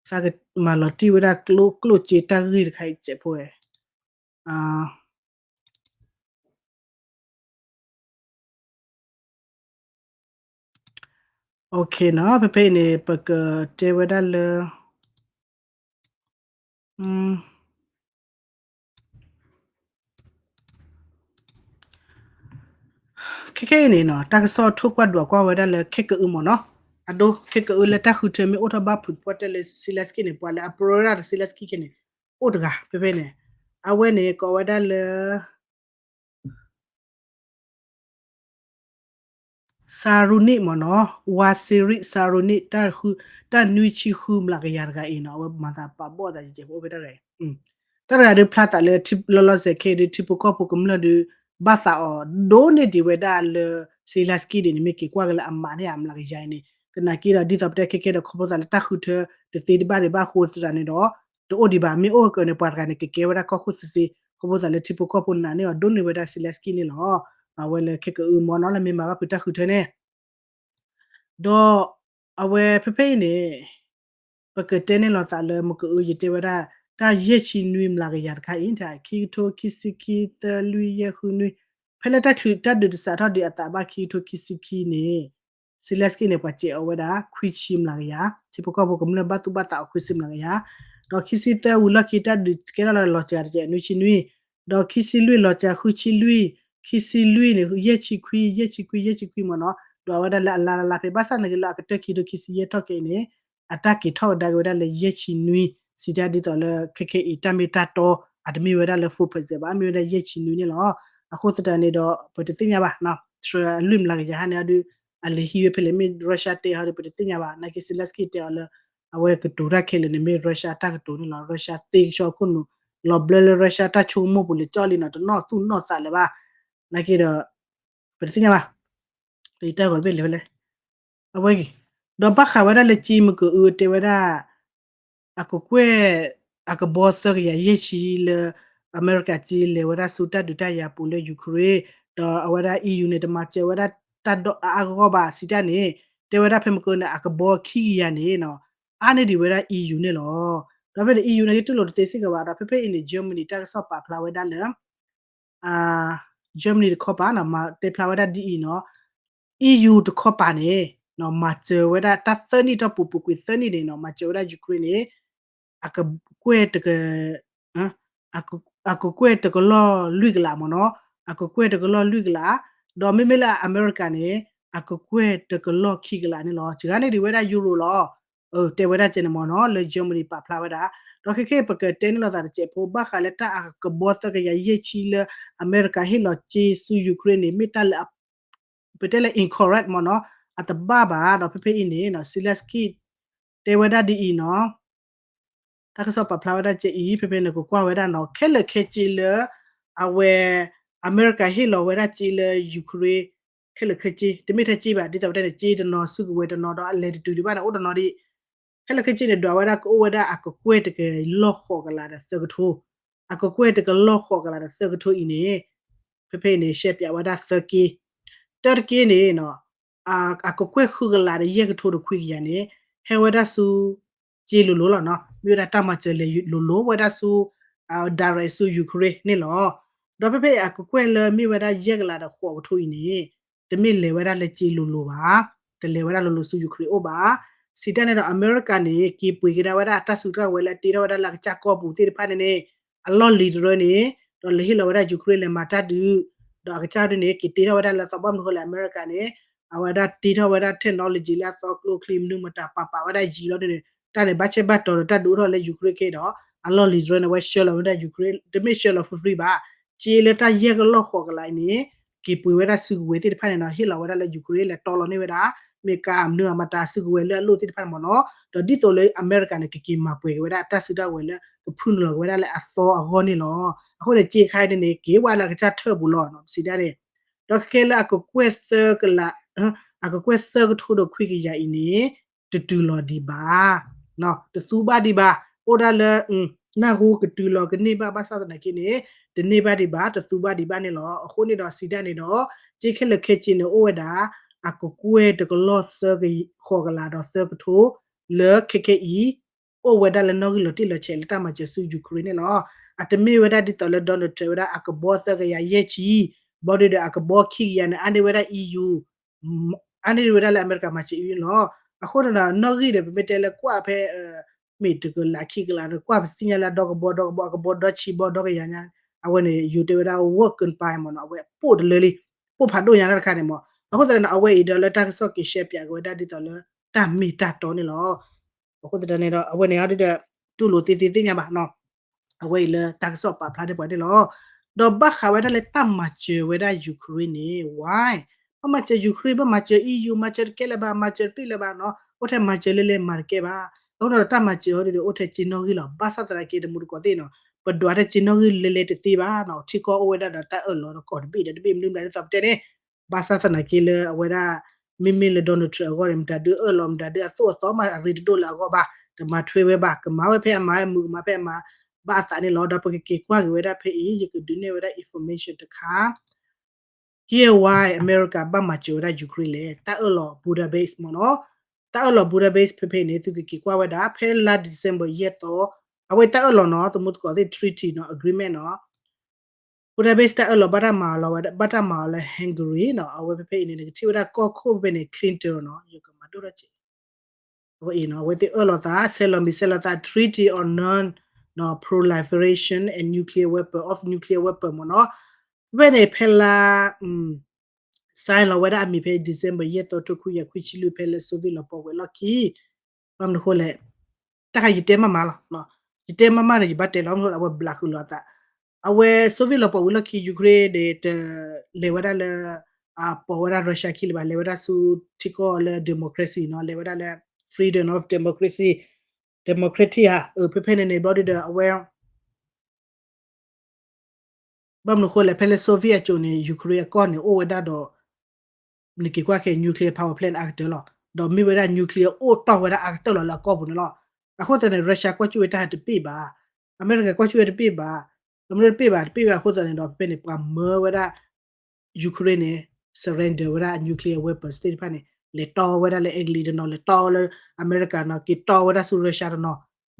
ဃီ သးကမၤလီၤတံၢ်ဝဲဒၣ်ကျိၣ်စ့တၢ်ဂ့ၢ်တခါအံၤစဲးဖိဝဲ OK နီၤ ဖဲဖဲအံၤန့ၣ် ပကတဲဝဲဒၣ်လၢ ခဲခဲအံၤန့ၣ်နီၤ တၢ်ကစီၣ်ထိၣ်ကွၢ်ဒွးကွၢ်ဝဲဒၣ်လၢခဲကအုမ့ၢ်နီၤ အဒိ ခဲကအုလၢတၢ်ဃုထၢမ့ၢ်အိၣ်ထီၣ်ဘၣ်ဖုးပှၢ်တဲလၢ Zelensky န့ၣ် ပှၤလၢအပရၢဒၣ်ဒီး Zelensky ခဲန့ၣ် အိၣ်တဂၤ ဖဲဖဲန့ၣ် အဝဲန့ၣ်ကိးဝဲဒၣ်လၢ Zalužny မ့ၢ်နီၤ Wasyri Zalužny တၢ်နွံဆံဃုမျးကယၤတဂၤအံၤနီၤ အဝဲမၤသးပာ်ဘီၣ်သးယဲၢ် ပအိၣ်ဖဲတၢ်တဂၤအံၤ တၢ်တဂၤဒုးဖျါသးလၢ လီၤလီၤဆဲးဆဲးခဲအံၤဒုး ထံဖိကီၢ်ဖိကမျၢၢ်ဒုး ဘၣ်သးအီၤဒိၣ်န့ၢ်ဒံးဝဲဒၣ်လၢ Zelensky ဒ်န့ၣ် မ့ၢ်က့ၤကွၢ်က့ၤလၢအမးန့ၢ်အမျးကယၤအံၤန့ၣ် သနာ်က့ဒီး ဒ်သိးပတဲခဲခဲဒီး ခီဖျိသးလၢတၢ်ဃုထၢတသ့တဘၣ်ဒံးဘၣ်အဃိသတးန့ၣ်ဒီး တအိၣ်ဒံးဘၣ် မ့ၢ်အိၣ်ကၢန့ၣ် ပှၤတဂၤန့ၣ် ကကဲဝဲဒၣ်ကီၢ်ခိၣ်သ့သ့ ခီဖျိသးလၢထံဖိကီၢ်ဖိနာ်န့ၢ်အီၤဒိၣ်န့ၢ်ဝဲဒၣ် Zelensky န့ၣ်လီၤ. အဝဲလၢခဲကအုမ့ၢ်နီၤ လၢမ့ၢ်မၤဘၣ်ဖုးတၢ်ဃုထၢန့ၣ် ဒီးအဝဲဖဲဖဲအံၤန့ၣ် ပကတဲန့ၢ်လီၤသးလၢမ့ၢ်ကအု ယတဲဝဲဒၣ် တၢ်ယဲၢ်ဆံနွံမျးကယၤတခါအံၤ ခံကထိခံဆံခံ သၢ လွံၢ် ယဲၢ် ဃု နွံ ဖဲလၢတၢ်ချုးတၢ်ဒုးတစးထီၣ်ဒံးအသးဘၣ်ခံကထိခံဆံခံန့ၣ် Zelensky န့ၣ် ပှၤစဲးအီၤဝဲဒၣ် ခွံဆံမျးကယၤ ထံဖိကီၢ်ဖိကမျၢၢ်ဘၣ်သူၣ်ဘၣ်သးအီၤခွံဆံမျးကယၤ ဒီးခံဆံသၢဝံၤလီၢ်ခံတၢ်ဒုးကဲထီၣ်လၢလီၤစှၤတစဲး နွံဆံနွံ ဒီးခံဆံလွံၢ်လီၤစှၤ ဃုဆံလွံၢ် ခံဆံလွံၢ်န့ၣ် ယဲၢ်ဆံခွံ ယဲၢ်ဆံခွံ ယဲၢ်ဆံခွံမ့ၢ်နီၤ ဒွးဝဲဒၣ်လၢအလါလါလါဖဲ ဘၣ်ဆၣ်နာ်က့လၢအကတၢၢ်ခံကထိခံဆံယဲၢ်ထီၣ်က့ၤန့ၣ် အတၢ်က့ၤထီၣ်ကဒါက့ၤဝဲဒၣ်လၢယဲၢ်ဆံနွံ စံးတၢ်ဒ်သိးလၢခဲခဲအံၤတၢ်မ့ၢ်တၢ်တီ အတမ့ၢ်ဝဲဒၣ်လၢ four percent ဘၣ် အမ့ၢ်ဝဲဒၣ်ယဲၢ်ဆံနွံန့ၣ်လီၤ. အဃိသတးန့ၣ်ဒီး ပတသ့ၣ်ညါဘၣ် လွံၢ်မျးကယၤဟါန့ၣ်အဒုး အလဲၤဟံးဝဲဖဲလဲၣ် မ့ၢ် Russia တဲဟီဒီး ပတသ့ၣ်ညါဘၣ် နာ်က့ Zelensky တဲအီၤလၢ အဝဲကတိၤတၢ်ခဲလၢာ်န့ၣ် မ့ၢ် Russia တၢ်ကတိၤန့ၣ်လီၤ. Russia သ့ကဆှီခိၣ်နူာ် လီၤဘျၢလၢ Russia တၢ်ဆိကမိၣ်ပူၤလဲၤကၠီၣ်လံနီၤ တနီၣ်သူၣ်နီၣ်သးလၢၤဘၣ် နာ်က့ဒီး ပတသ့ၣ်ညါဘၣ် တၢ်ဂီၤတဘ့ၣ်လဲၤဖဲလဲၣ် အဝဲဂ့ၤ ဒီးဘၣ်ဃးဝဲဒၣ်လၢကၠ့မ့ၢ်ကအုတဲဝဲဒၣ် အကကွဲၢ် အကဘီသၢကယၤယဲၢ်ဆံလၢ အမဲရကၤကၠ့လဲၤဝဲဒၣ်ဆူတၢ်ဒုးတၢ်ယၤပူၤလၢ Ukraine ဒီးအဝဲဒၣ် EU န့ၣ် တမၤစၢၤဝဲဒၣ်တၢ်ဒိၣ်အါအါဂီၢ်ဂီၢ်ဘၣ် စံးတၢ်န့ၣ် တဲဝဲဒၣ်ဖဲမ့ၢ်ကန့ၣ် အကဘီခံကယၤန့ၣ်နီၤ အါန့ၢ်ဒံးဝဲဒၣ် EU န့ၣ်လီၤ. ဒီးဖဲန့ၣ် EU နာ်က့တူၢ်လိာ်တသ့စ့ၢ်ကီးဘၣ် ဒီးဖဲဖဲအံၤန့ၣ် Germany တၢ်ကစီၣ်ပာ်ဖျါဝဲဒၣ်လၢ Germany တခီပၤနီၤ တဲဖျါဝဲဒၣ်ဒ်အံၤနီၤ EU တခီပၤန့ၣ် မၤစၢၤဝဲဒၣ်တၢ်သၢနံၣ်တီၢ်ပူၤ ပူၤကွံာ်သၢနံၣ်န့ၣ်နီၤ မၤစၢၤဝဲဒၣ် Ukraine န့ၣ် အကကွဲၢ်တက အကကွဲၢ်တကလီၢ်လွံၢ်ကလးမ့ၢ်နီၤ အကကွဲၢ်တကလီၢ်လွံၢ်ကလး ဒီးမ့မ့ၢ်လၢအမဲရကၤန့ၣ် အကကွဲၢ်တကလီၢ်ခံကလးန့ၣ်လီၤ. စှၤန့ၢ်ဒံးဝဲဒၣ် Euro လီၤ တဲဝဲဒၣ်ကဲန့ၣ်မ့ၢ်နီၤ လၢ Germany ပာ်ဖျါဝဲဒၣ် ဒီးခဲခဲပကတဲန့ၢ်လိာ်သးတစဲးဖိ ဘၣ်ဃးလၢတၢ်အကဘီသၢကယၤယဲၢ်ဆံလၢအမဲရကၤဟ့ၣ်လီၤကၠ့ဆူ Ukraine န့ၣ် မ့ၢ်တၢ်လၢ ပတဲလၢ incorrect မ့ၢ်နီၤ အတဘၣ်ဘၣ်ဒီးဖဲဖဲအံၤန့ၣ် Zelensky တဲဝဲဒၣ်ဒ်အံၤနီၤ တၢ်ကစီၣ်ပာ်ဖျါဝဲဒၣ်ကဲအံၤ ဖဲဖဲန့ၣ် ကကွၢ်ဝဲဒၣ်နီၤ ခဲလၢာ်ခဲဆ့လၢ အဝဲ အမဲရကၤဟ့ၣ်လီၤဝဲဒၣ်ကၠ့လၢ Ukraine ခဲလၢာ်ခဲဆ့ တမ့ၢ်ထဲကၠ့ဘၣ် ဒ်သိးပတဲန့ၣ် ကၠ့တနီၤ စုကဝဲၤတနီၤဒီးအလဲၤတတုၤဒံးဘၣ်န့ၣ် အိၣ်တနီၤဒံး ခဲလၢာ်ခဲဆ့န့ၣ် ဒွးဝဲဒၣ်ကအိၣ်ဝဲဒၣ်အကကွဲၢ်တကလီၢ်ဃိးကလးဒီးသၢကထိ အကကွဲၢ်တကလီၢ်ဃိးကလးဒီးသၢကထိအံၤန့ၣ် ဖဲဖဲအံၤန့ၣ် ရှဲပၠးဝဲဒၣ်သၢက့ တၢ်တက့ၢ်န့ၣ် အကကွဲၢ်ဃုကလးဒီးယဲၢ်ကထိဒီးခွံကယၤန့ၣ် ဟဲဝဲဒၣ်ဆူ ကၠ့လိၤလိၤလီၤနီၤ မ့ၢ်ဝဲဒၣ်တၢ်မၤစၢၤလဲၤလိၤလိၤဝဲဒၣ်ဆူ direct ဆူ Ukraine န့ၣ်လီၤ. ဒီးဖဲဖဲအံၤအကကွဲၢ်လၢမ့ၢ်ဝဲဒၣ်ယဲၢ်ကလးဒီးဃိးကထိအံၤန့ၣ် တမ့ၢ်လဲၤဝဲဒၣ်လၢကၠ့လိၤလိၤဘၣ် တလဲၤဝဲဒၣ်လိၤလိၤဆူ Ukraine အိၣ်ဘၣ်. စံးတၢ်န့ၣ်ဒီး အမဲရကၤန့ၣ် က့ၤပှ့ၤကဒါဝဲဒၣ်အတၢ်စုတၢ်ဝဲၤလၢအတ့ထီၣ်ဝဲဒၣ်လၢအကစၢ်ကီၢ်ပူၤသ့ၣ်တဖၣ်န့ၣ်န့ၣ် အလီၢ်လံၤတရၢန့ၣ် ဒီးလဲၤဟ့ၣ်လီၤဝဲဒၣ် Ukraine လဲၤမၤတၢ်ဒုး ဒီးအကစၢ်ဒုးန့ၣ် က့ၤတ့ထီၣ်ဝဲဒၣ်လၢအသီဘၣ်မနုၤဃိလဲၣ် အမဲရကၤန့ၣ် အဝဲဒၣ်တ့ထီၣ်ဝဲဒၣ် technology လၢအသီကျိချံမနုၤမတၤပာ်ပာ်ဝဲဒၣ်ယံာ်လီၤန့ၣ် တၢ်န့ၣ်ဘၣ်ဆၣ်ဘၣ်တီၤဒီးတၢ်ဒုးအိၣ်ထီၣ်လၢ Ukraine ခဲဒီး အလီၢ်လံၤတရၢန့ၣ် အဝဲဆှၢလီၤဝဲဒၣ် Ukraine တမ့ၢ်ဆှၢလီၤ free free ဘၣ်, စ့လၢတၢ်ယဲၢ်ကလီၢ်ဃိးကလးအံၤန့ၣ် က့ၤပှ့ၤဝဲဒၣ်စုကဝဲၤသ့ၣ်တဖၣ်န့ၣ်နီၤ ဟ့ၣ်လီၤဝဲဒၣ်လၢ Ukraine လဲၤတီလီၤန့ၢ်ဝဲဒၣ် မ့ၢ်ကါမနုၤအမတၤစုကဝဲၤလၢအလိၣ်သ့ၣ်တဖၣ်န့ၣ်မ့ၢ်နီၤ, ဒီးဒ်သိးလၢအမဲရကၤန့ၣ် ကက့ၤမၤပှဲၤက့ၤဝဲဒၣ်တၢ်စုတၢ်ကဝဲၤလၢကဖုၣ်နုာ်လီၤက့ၤဝဲဒၣ်လၢအသီအဂီၢ်န့ၣ်လီၤ. အဃိန့ၣ် စ့ခါအံၤန့ၣ် က့ၤဝဲလၢအကစၢ်ထၢၣ်ပူၤလီၤ စံးဒၣ်န့ၣ်, ဒီးခဲခဲလၢအကကွဲၢ်သၢကလး အကကွဲၢ်သၢကထိဒီးခွံကယၤအံၤန့ၣ် တတုၤလီၤဒံးဘၣ်, တသူဘၣ်ဒံးဘၣ်, အိၣ်ဒၣ်လၢ နၢ်ဟူကတုၤလီၤကန့ၢ်ဘၣ် ဘၣ်ဆၣ်သနာ်က့န့ၣ် တန့ၢ်ဘၣ်ဒံးဘၣ် တသူဘၣ်ဒံးဘၣ်န့ၣ်လီၤ. အဃိန့ၣ်ဒီးစံးဒၣ်န့ၣ်ဒီး စ့ခဲလၢာ်ခဲဆ့န့ၣ် အိၣ်ဝဲဒၣ် အကကွဲၢ်တကလီၢ်သၢကဃိးကလးဒီးသၢကထိ လၢခဲခဲအံၤ အိၣ်ဝဲဒၣ်လၢနီၣ်ဂံၢ်လီၤတံၢ်လီၤဆဲးလၢတၢ်မၤစၢၤဆူ Ukraine န့ၣ်လီၤ. အတမ့ၢ်ဝဲဒၣ်ဒ်သိးလၢ Donald Trump ဝဲဒၣ်အကဘီသၢကယၤယဲၢ်ဆံ, ဘီဒုဒီးအကဘီခံကယၤန့ၣ် အါန့ၢ်ဝဲဒၣ် EU အါန့ၢ်ဝဲဒၣ်လၢအမဲရကၤမၤစၢၤအံၤန့ၣ်လီၤ. အဃိန့ၣ်ဒီး နီၣ်ဂံၢ်ဒီး ပမ့ၢ်တဲလၢကွၢ်ဖဲ မ့ၢ်တကလးခံကလးဒီး ကွၢ်ပသ့ၣ်ညါလၢအဒီကဘီဒီကဘီ အကဘီဒီဆံဘီဒီကယၤညါ, အဝဲန့ၣ် ယူၤတဲဝဲဒၣ် ဝီၣ်ကၢၢ်ပၢၢ်မ့ၢ်နီၤ အဝဲပိၢ်တလၢလံ, ပိၢ်ဖးဒိၣ်ညါတၢ်တခါန့ၣ်မ့ၢ်. အဃိသတးန့ၣ် အဝဲအံၤဒီးလၢတၢ်ကစီၣ်က့ၤရှဲပၠးက့ၤဝဲဒၣ် ဒ်သိးလၢတၢ်မ့ၢ်တၢ်တီန့ၣ်လီၤ. အဃိသတးန့ၣ်ဒီး အဝဲန့ၣ်အီၤဒုဒီး တူၢ်လိာ်သ့သ့သ့ၣ်ညါဘၣ်နီၤ. အဝဲအံၤလၢတၢ်ကစီၣ်ပာ်ဖျါထီၣ်ပှၤန့ၣ်လီၤ. ဒီးဘၣ်ဃးဝဲဒၣ်လၢတၢ်မၤစၢၤဝဲဒၣ် Ukraine န့ၣ် why ဘၣ်မၤစၢၤ Ukraine ဘၣ်မၤစၢၤ EU မၤစၢၤတကဲလၢၤဘၣ် မၤစၢၤတပ့ၢ်လၢၤဘၣ်နီၤ အိၣ်ထဲမၤစၢၤလဲလဲမၤတကဲဘၣ်. အဃိဒီးတၢ်မၤစၢၤအီၤဒုဒီး အိၣ်ထဲစ့နီၣ်ဂံၢ်လီၤ. ဘၣ်ဆၣ်သနာ်က့တမူတကိးသ့ၣ်နီၤ ပဒွးထဲစ့နီၣ်ဂံၢ်လဲလဲတသ့ဘၣ်နီၤ ထံကီၢ်အိၣ်ဝဲဒၣ်ဒီးတၢ်အၢၣ်လီၤဒီးကီၢ်တဘ့ၣ်ဒီးတဘ့ၣ်မနုၤမနုၤဒ်သိးပတဲန့ၣ် ဘၣ်ဆၣ်သနာ်က့လၢအဝဲဒၣ် မ့မ့ၢ်လၢ Donald Trump အဂီၢ်န့ၣ် မတၤဒုအၢၣ်လီၤ မတၤဒုအသိၣ်အသီမး အရ့တဒိၣ်လၢအဂီၢ်ဘၣ်, တမၤထွဲဝဲဘၣ်, ကမၤဝဲဖဲအမၤဝဲ မုာ်ကမၤဖဲအမၤ ဘၣ်အသးန့ၣ်လီၤ. ဒီးပကက့ၤကွၢ်က့ၤဝဲဒၣ်ဖဲအံၤ ယကဒုးနဲၣ်ဝဲဒၣ် information တခါ ကဲဝဲ အမဲရကၤဘၣ်မၤစၢၤဝဲဒၣ် Ukraine လဲၣ်, တၢ်အၢၣ်လီၤ Budapest မ့ၢ်နီၤ, တၢ်အၢၣ်လီၤ Budapest ဖဲဖဲန့ၣ် သုကက့ၤကွၢ်ဝဲဒၣ် ဖဲလါ December ယဲၢ်သီ, အဝဲတၢ်အၢၣ်လီၤနီၤ တမူတကိးသ့ၣ် treaty နီၤ agreement နီၤ Budapest တၢ်အၢၣ်လီၤဘၣ်တၢ်မၤအီၤလီၤဝဲ ဘၣ်တၢ်မၤအီၤလၢ Hungary နီၤ, အဝဲဖဲဖဲအံၤန့ၣ် နကထံၣ်ဝဲဒၣ်ကီၢ်ခိၣ်ဖဲဖဲန့ၣ် Clinton နီၤ, ယကမၤဒိၣ်ထီၣ်က့ၤ အဝဲအံၤနီၤ အဝဲသ့ၣ်အၢၣ်လီၤသး ဆဲးလီၤမံၤဆဲးလီၤသး Treaty on Non-Proliferation and Nuclear Weapon of Nuclear Weapon မ့ၢ်နီၤ, ဖဲဖဲန့ၣ် ဖဲလါ sign လီၤဝဲဒၣ်အမံၤဖဲ December ယဲၢ်သီ ထိခွံကယၤခွံဆံလွံၢ် ဖဲလၢ Soviet လီၤပှီၢ်ဝဲလီၢ်ခံ ဘၣ်မနုၤဃိလဲၣ်, တၢ်ခါယတဲမးမးလီၤ, ယတဲမးမးဒီး ယဘၣ်တဲလီၤ မနုၤဃိလဲၣ် အဝဲဘျးဃုာ်လီၤအသး, အဝဲ Soviet လီၤပှီၢ်ဝံၤလီၢ်ခံ Ukraine န့ၣ် တလဲၤဝဲဒၣ်လၢ အပိာ်ဝဲဒၣ် Russia ခံလၢၤဘၣ်, လဲၤဝဲဒၣ်ဆူထံကီၢ်လၢ democracy နီၤ, လဲၤဝဲဒၣ်လၢ freedom of democracy, democratic ဧါ, ဖဲဖဲန့ၣ်န့ၣ် ဘျီဒုဒီး အဝဲ ဘၣ်မနုၤဃိလဲၣ် ဖဲလၢ Soviet အစိၤန့ၣ် Ukraine အကီၢ်န့ၣ် အိၣ်ဝဲဒၣ်ဒီး နက့ၤကွၢ်ခဲ nuclear power plant အါကတၢၢ်လီၤ, ဒီးမ့ၢ်ဝဲဒၣ် nuclear အိၣ်တီၢ်ဝဲဒၣ်အါကတၢၢ်လီၤလၢအကီၢ်ပူၤန့ၣ်လီၤ. အဃိသတးန့ၣ် Russia ကွၢ်စူၣ်ဝဲတၢ်တပ့ၢ်ဘၣ်, အမဲရကၤကွၢ်စူၣ်ဝဲတပ့ၢ်ဘၣ်, ဒီးမ့ၢ်တပ့ၢ်ဘၣ် တပ့ၢ်ဘၣ်အဃိသတးန့ၣ်ဒီး ဖဲဖဲန့ၣ် ပှၤမၢဝဲဒၣ် Ukraine န့ၣ် surrender ဝဲဒၣ် nuclear weapons သ့ၣ်တဖၣ်န့ၣ် လဲၤတီဝဲဒၣ်လၢ Italy တနီၤ, လဲၤတီလၢအမဲရကၤနီၤ, က့ၤတီဝဲဒၣ်ဆူ Russia တနီၤ,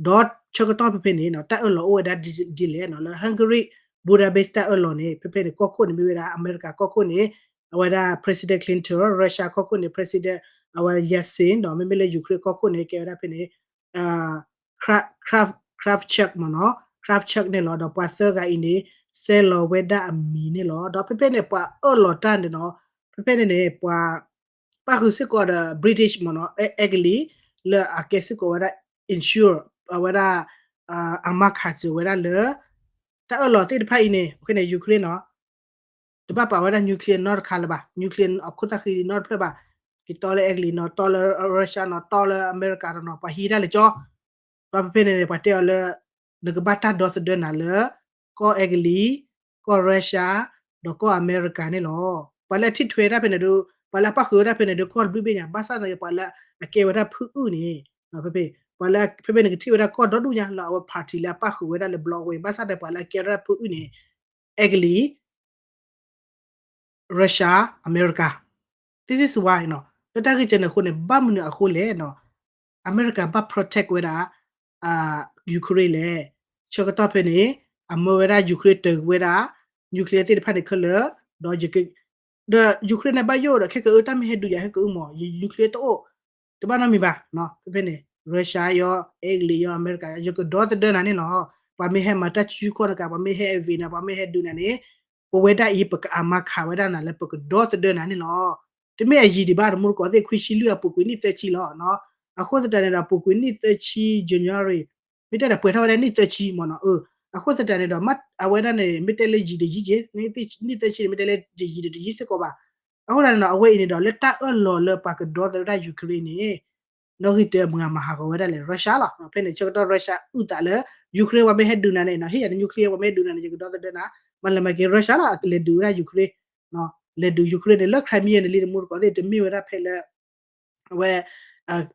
ဒီးဆၢကတီၢ်ဖဲဖဲန့ၣ်နီၤ တၢ်အၢၣ်လီၤအိၣ်ဝဲဒၣ်ဒ်လဲၣ်နီၤ, လၢ Hungary Budapest တၢ်အၢၣ်လီၤန့ၣ် ဖဲဖဲန့ၣ် ကီၢ်ခိၣ်န့ၣ်မ့ၢ်ဝဲဒၣ် အမဲရကၤကီၢ်ခိၣ်န့ၣ် အဝဲဒၣ် President Clinton, Russia ကီၢ်ခိၣ်န့ၣ် President အဝဲ Yeltsin ဒီးမ့မ့ၢ်လၢ Ukraine ကီၢ်ခိၣ်န့ၣ် ကဲဝဲဒၣ်ဖဲန့ၣ် Kra- Kra- Kravchuk မ့ၢ်နီၤ, Kravchuk န့ၣ်လီၤ. ဒီးပှၤသၢဂၤအံၤန့ၣ် ဆဲးလီၤဝဲဒၣ်အမံၤန့ၣ်လီၤ. ဒီးဖဲဖဲန့ၣ် ပှၤအၢၣ်လီၤတၢ်န့ၣ်နီၤ, ဖဲဖဲန့ၣ်န့ၣ် ပှၤ ပၣ်ဃုာ်စ့ၢ်ကီးဒီး British မ့ၢ်နီၤ, Italy လၢအကဲစ့ၢ်ကီးဝဲဒၣ် ensure အဝဲဒၣ် အမၤခးစၢၤဝဲဒၣ်လၢ တၢ်အၢၣ်လီၤသ့ၣ်တဖၣ်အံၤန့ၣ် ဖဲန့ၣ် Ukraine နီၤ တဘၣ်ပာ်ဝဲဒၣ် nuclear နီတခါလၢၤဘၣ်, nuclear အခိၣ်သၣ်ဃံနီတဖျၢၣ်ဘၣ်, က့ၤတီလၢ Italy နီၤ, တီလၢ Russia နီၤ, တီလၢအမဲရကၤတနီၤ, ပှၤဟံးတၢ်လၢကၠီ, ဒီးဖဲဖဲန့ၣ်န့ၣ် ပှၤတဲအီၤလၢ နကဘၣ်တၢ်ဒီသဒၢနၤလၢ ကီၢ် Italy, ကီၢ် Russia, ဒီးကီၢ်အမဲရကၤန့ၣ်လီၤ. ပှၤလၢအထံၣ်ထွဲတၢ်ဖဲန့ၣ်ဒီး ပှၤလၢအပၣ်ဃုာ်ဝဲဒၣ်ဖဲန့ၣ်ဒီး ကီၢ်တဘျုးဘ့ၣ်ညါ, ဘၣ်ဆၣ်သနာ်က့ ပှၤလၢအကဲဝဲဒၣ်ဖုအုၣ်န့ၣ် ဖဲဖဲ ပှၤလၢ ဖဲဖဲန့ၣ်ကထံၣ်ဝဲဒၣ်ကီၢ်ဒီဒူၣ်ညါလၢအဝဲ party လၢအပၣ်ဃုာ်ဝဲဒၣ်လၢ bloc ဝဲ, ဘၣ်ဆၣ်ဒီးပှၤလၢအကဲဝဲဒၣ်ဖုအုၣ်န့ၣ် Italy, Russia, America. This is why နီၤ, လၢတၢ်ဂ့ၢ်ကဲန့ၣ်အဃိန့ၣ် ဘၣ်မနုၤအဃိလဲၣ်နီၤ, အမဲရကၤဘၣ် protect ဝဲဒၣ် Ukraine လဲၣ်. ဆၢကတီၢ်ဖဲန့ၣ် အမၢဝဲဒၣ် Ukraine တၢၤကွံာ်ဝဲဒၣ် nuclear သ့ၣ်တဖၣ်န့ၣ်ခဲလၢာ်, ဒီး ဒီး Ukraine န့ၣ်ဘၣ်ယိၣ်ဒီး ခဲကအု တၢ်မ့ၢ်ဟဲဒုးယၤ ခဲကအုမ့ၢ် nuclear တအိၣ်, တဘၣ်နီတမံၤဘၣ်. ဖဲဖဲန့ၣ် Russia ယီၤ Italy ယီၤ အမဲရကၤ ယကဒီသဒၢနၤန့ၣ်လီၤ. ပှၤမ့ၢ်ဟဲမၤတၢ်ဆူၣ်ခီၣ်နကး ပှၤမ့ၢ်ဟဲ invade နၤ ပှၤမ့ၢ်ဟဲဒုးနၤန့ၣ် ပဝဲဒၣ်အံၤ ပကအမၤခးဝဲဒၣ်နၤလၢပကဒီသဒၢနၤန့ၣ်လီၤ. တမ့ၢ်အယံၤဒံးဘၣ် တမူတကိးသ့ၣ် ခွံဆံလွံၢ်အပူၤကွံာ်နံၣ်သၢဆံလီၤ. အဃိသတးန့ၣ်ဒီး ပူၤကွံာ်နံၣ်သၢဆံ January မ့ၢ်တဲဒီးပှဲၤထီၣ်ဝဲဒၣ်နံၣ်သၢဆံမ့ၢ်နီၤ, အဃိသတးန့ၣ်ဒီး အဝဲဒၣ်န့ၣ် မ့ၢ်တဲလၢယံာ်တယံာ်က့, နံၣ်သၢဆံန့ၣ် မ့ၢ်တဲလၢယံာ်ဒီးတယံာ်စ့ၢ်ကီးဘၣ်. အဃိသတးန့ၣ်ဒီး အဝဲအံၤန့ၣ်ဒီး လၢတၢ်အၢၣ်လီၤလၢပှၤကဒီသဒၢဝဲဒၣ် Ukraine န့ၣ် နီၣ်ဂံၢ်တၢမၤဟးဂီၤဝဲဒၣ်လဲၣ် Russia လီၤ. ဖဲန့ၣ်ဆၢကတီၢ် Russia အုၣ်သးလၢ Ukraine ပှၤမ့ၢ်ဟဲဒုးနၤန့ၣ်နီၤ, ဟ့ၣ်ယၤန nuclear ပှၤမ့ၢ်ဟဲဒုးနၤန့ၣ် ယကဒီသဒၢနၤ, မၤလဲၤမၤက့ၤ Russia လီၤ, အကလဲၤဒုးဝဲဒၣ် Ukraine, လဲၤဒုး Ukraine န့ၣ် လၢ Crimea န့ၣ်လံ တမူတကိးသ့ၣ် တမ့ၢ်ဝဲဒၣ်ဖဲလၢ အဝဲ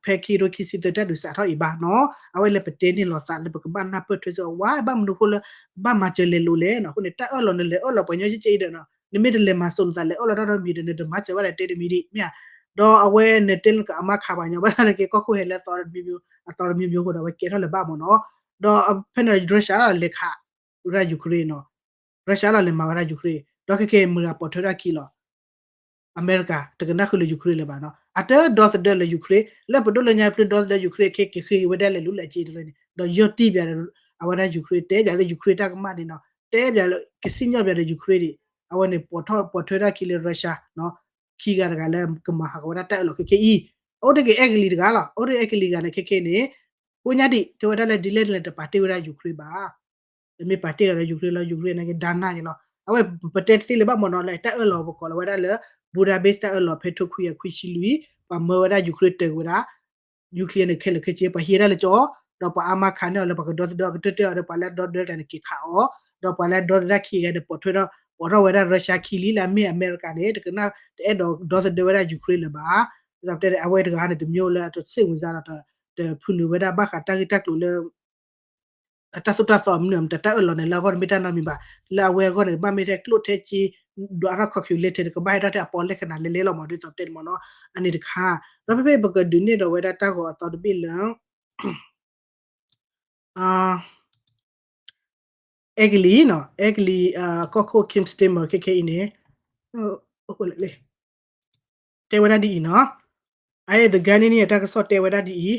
ဖဲခံကထိခံဆံသၢတၢ်ဒုးစးထီၣ်အံၤဘၣ်နီၤ, အဝဲလၢပတဲန့ၢ်လီၤသးလၢပကဘၣ်နၢ်ပၢၢ်ထွဲစ့ၢ်ကီးဝဲ ဘၣ်မနုၤအဃိလၢ ဘၣ်မၤစၢၤလဲၤလိာ်လဲၣ်နီၤ. အဃိန့ၣ် တၢ်အၢၣ်လီၤနလဲၤအၢၣ်လီၤပှၤညီကဲကဲအံၤဒီးနီၤ, နမ့ၢ်တလဲၤမၤစိးနသးလဲၤအၢၣ်လီၤတၢ်နီတမံၤဒီး နတမၤစၢၤဘၣ်ဒီးတဲတမံၤဒံးမ့ၢ်ဧါ. ဒီးအဝဲန့ၣ်တဲလၢကအမါခးပှၤညီ ဘၣ်ဆၣ်န့ၣ်က့ ကီၢ်ခိၣ်ဟဲလၢအသီတမံၤမံၤ အသီတမံၤမံၤအဃိဒီး အဝဲကဲထီၣ်လၢၤဘၣ်မ့ၢ်နီၤ. ဒီးဖဲန့ၣ် Russia လီၤလဲၤခးဝဲဒၣ် Ukraine နီၤ, Russia လီၤလဲၤမၤဝဲဒၣ် Ukraine ဒီးခဲကဲမုၢ်ဂၤပိာ်ထွဲထီၣ်ခံလီၤ အမဲရကၤ တကနၣ်ဃုာ်လၢ Ukraine လၢၤဘၣ်နီၤ, အတဒီသဒၢလၢ Ukraine လၢပဒိၣ်လၢညါဖျၢၣ်ဒီသဒၢ Ukraine ခဲက့ၤဃ့ဝဲဒၣ်လဲၤလူၤလၢအက့တရၢန့ၣ် ဒီးယီၢ်တံၢ်ပၠးဒီး အဝဲဒၣ် Ukraine တဲပၠးလၢ Ukraine တၢ်ကမၣ်န့ၣ်နီၤ, တဲပၠးလၢကစံၣ်ညီၣ်ပၠးဒီး Ukraine ဒံး, အဝဲန့ၣ်ပိာ်ထွဲထီၣ်ခံလၢ Russia နီၤ, ခံဂၤတဂၤလၢကမၤဟးဂီၤဝဲဒၣ်တၢ်အၢၣ်လီၤခဲကဲအံၤ, အိၣ်တ့ၢ်က့ၤအဲကလံးတဂၤလီၤ, အိၣ်တ့ၢ်အဲကလံးတဂၤန့ၣ် ခဲကဲန့ၣ် ကိးညါဒံး တဲဝဲဒၣ်လၢဒ်လဲၣ်လဲၣ်တပာ်တ့ၢ်ဝဲဒၣ် Ukraine ဘၣ် တမ့ၢ်ပာ်တ့ၢ်ဂၤဒီး Ukraine လီၤ, Ukraine န့ၣ်ကဒါနၢ်ယလီၤ. အဝဲပတဲတသ့လၢၤဘၣ်မ့ၢ်နီၤ လၢတၢ်အၢၣ်လီၤပကိးလီၤဝဲဒၣ်လၢ Budapest တၢ်အၢၣ်လီၤ ဖဲထိခွံကယၤခွံဆံလွံၢ် ပှၤမၢဝဲဒၣ် Ukraine တၢၤကွံာ်ဝဲဒၣ် nuclear န့ၣ် ခဲလၢာ်ခဲဆ့ ပှၤဟံးဝဲဒၣ်လၢကၠီ, ဒီးပှၤအါမးခးန့ၢ်အီၤလၢပှၤကဒီသဒၢအီၤ ကတၢၢ်တၢၢ်အီၤဒီး ပှၤလၢအဒီသဒၢတၢ်န့ၣ်က့ၤခးအီၤ, ဒီးပှၤလၢအဒီသဒၢခံဂၤန့ၣ် ပိာ်ထွဲထီၣ် ပိာ်ထီၣ်ဝဲဒၣ် Russia ခံလံ လၢအမ့ၢ်အမဲရကၤန့ၣ် တကနၣ်တအဲၣ်ဒိးဒီသဒၢဝဲဒၣ် Ukraine လၢၤဘၣ်. ဒ်သိးပတဲန့ၣ် အဝဲတဂၤန့ၣ် တမံၤလၢအတဆ့ၣ်ဝံၤစါဒီး တဖုနုာ်ဝဲဒၣ်ဘၣ်ဃးတၢ်ဂ့ၢ်တၢ်ကျိၤလၢ အတၢ်သိၣ်တၢ်သီမနုၤ တၢ်အၢၣ်လီၤန့ၣ် လၢအဂီၢ်န့ၣ်မ့ၢ်တၢ်နီတမံၤဘၣ်. လၢအဝဲအဂီၢ်န့ၣ် ကဘၣ်မ့ၢ်ထဲကျိၣ်ထဲစ့ ဒွးထီၣ် calculator တကဘၣ်ဟဲထီၣ်ထဲအပီၣ်လဲၣ်ကနၤလဲၤလဲၤလီၤမ့ၢ် ဒ်သိးပတဲန့ၣ်မ့ၢ်နီၤ အန့ၣ်တခါ. ဒီးဖဲဖဲပကဒုးန့ၢ်ဒီးဝဲဒၣ်တၢ်ဂီၤအသီတဘ့ၣ်လၢ အဲကလံးနီၤ အဲကလံး ကီၢ်ခိၣ် Keir Starmer ခဲခဲအံၤန့ၣ် တဲဝဲဒၣ်ဒ်အံၤနီၤ အ The Guardian န့ၣ် တၢ်ကစီၣ်တဲဝဲဒၣ်ဒ်အံၤ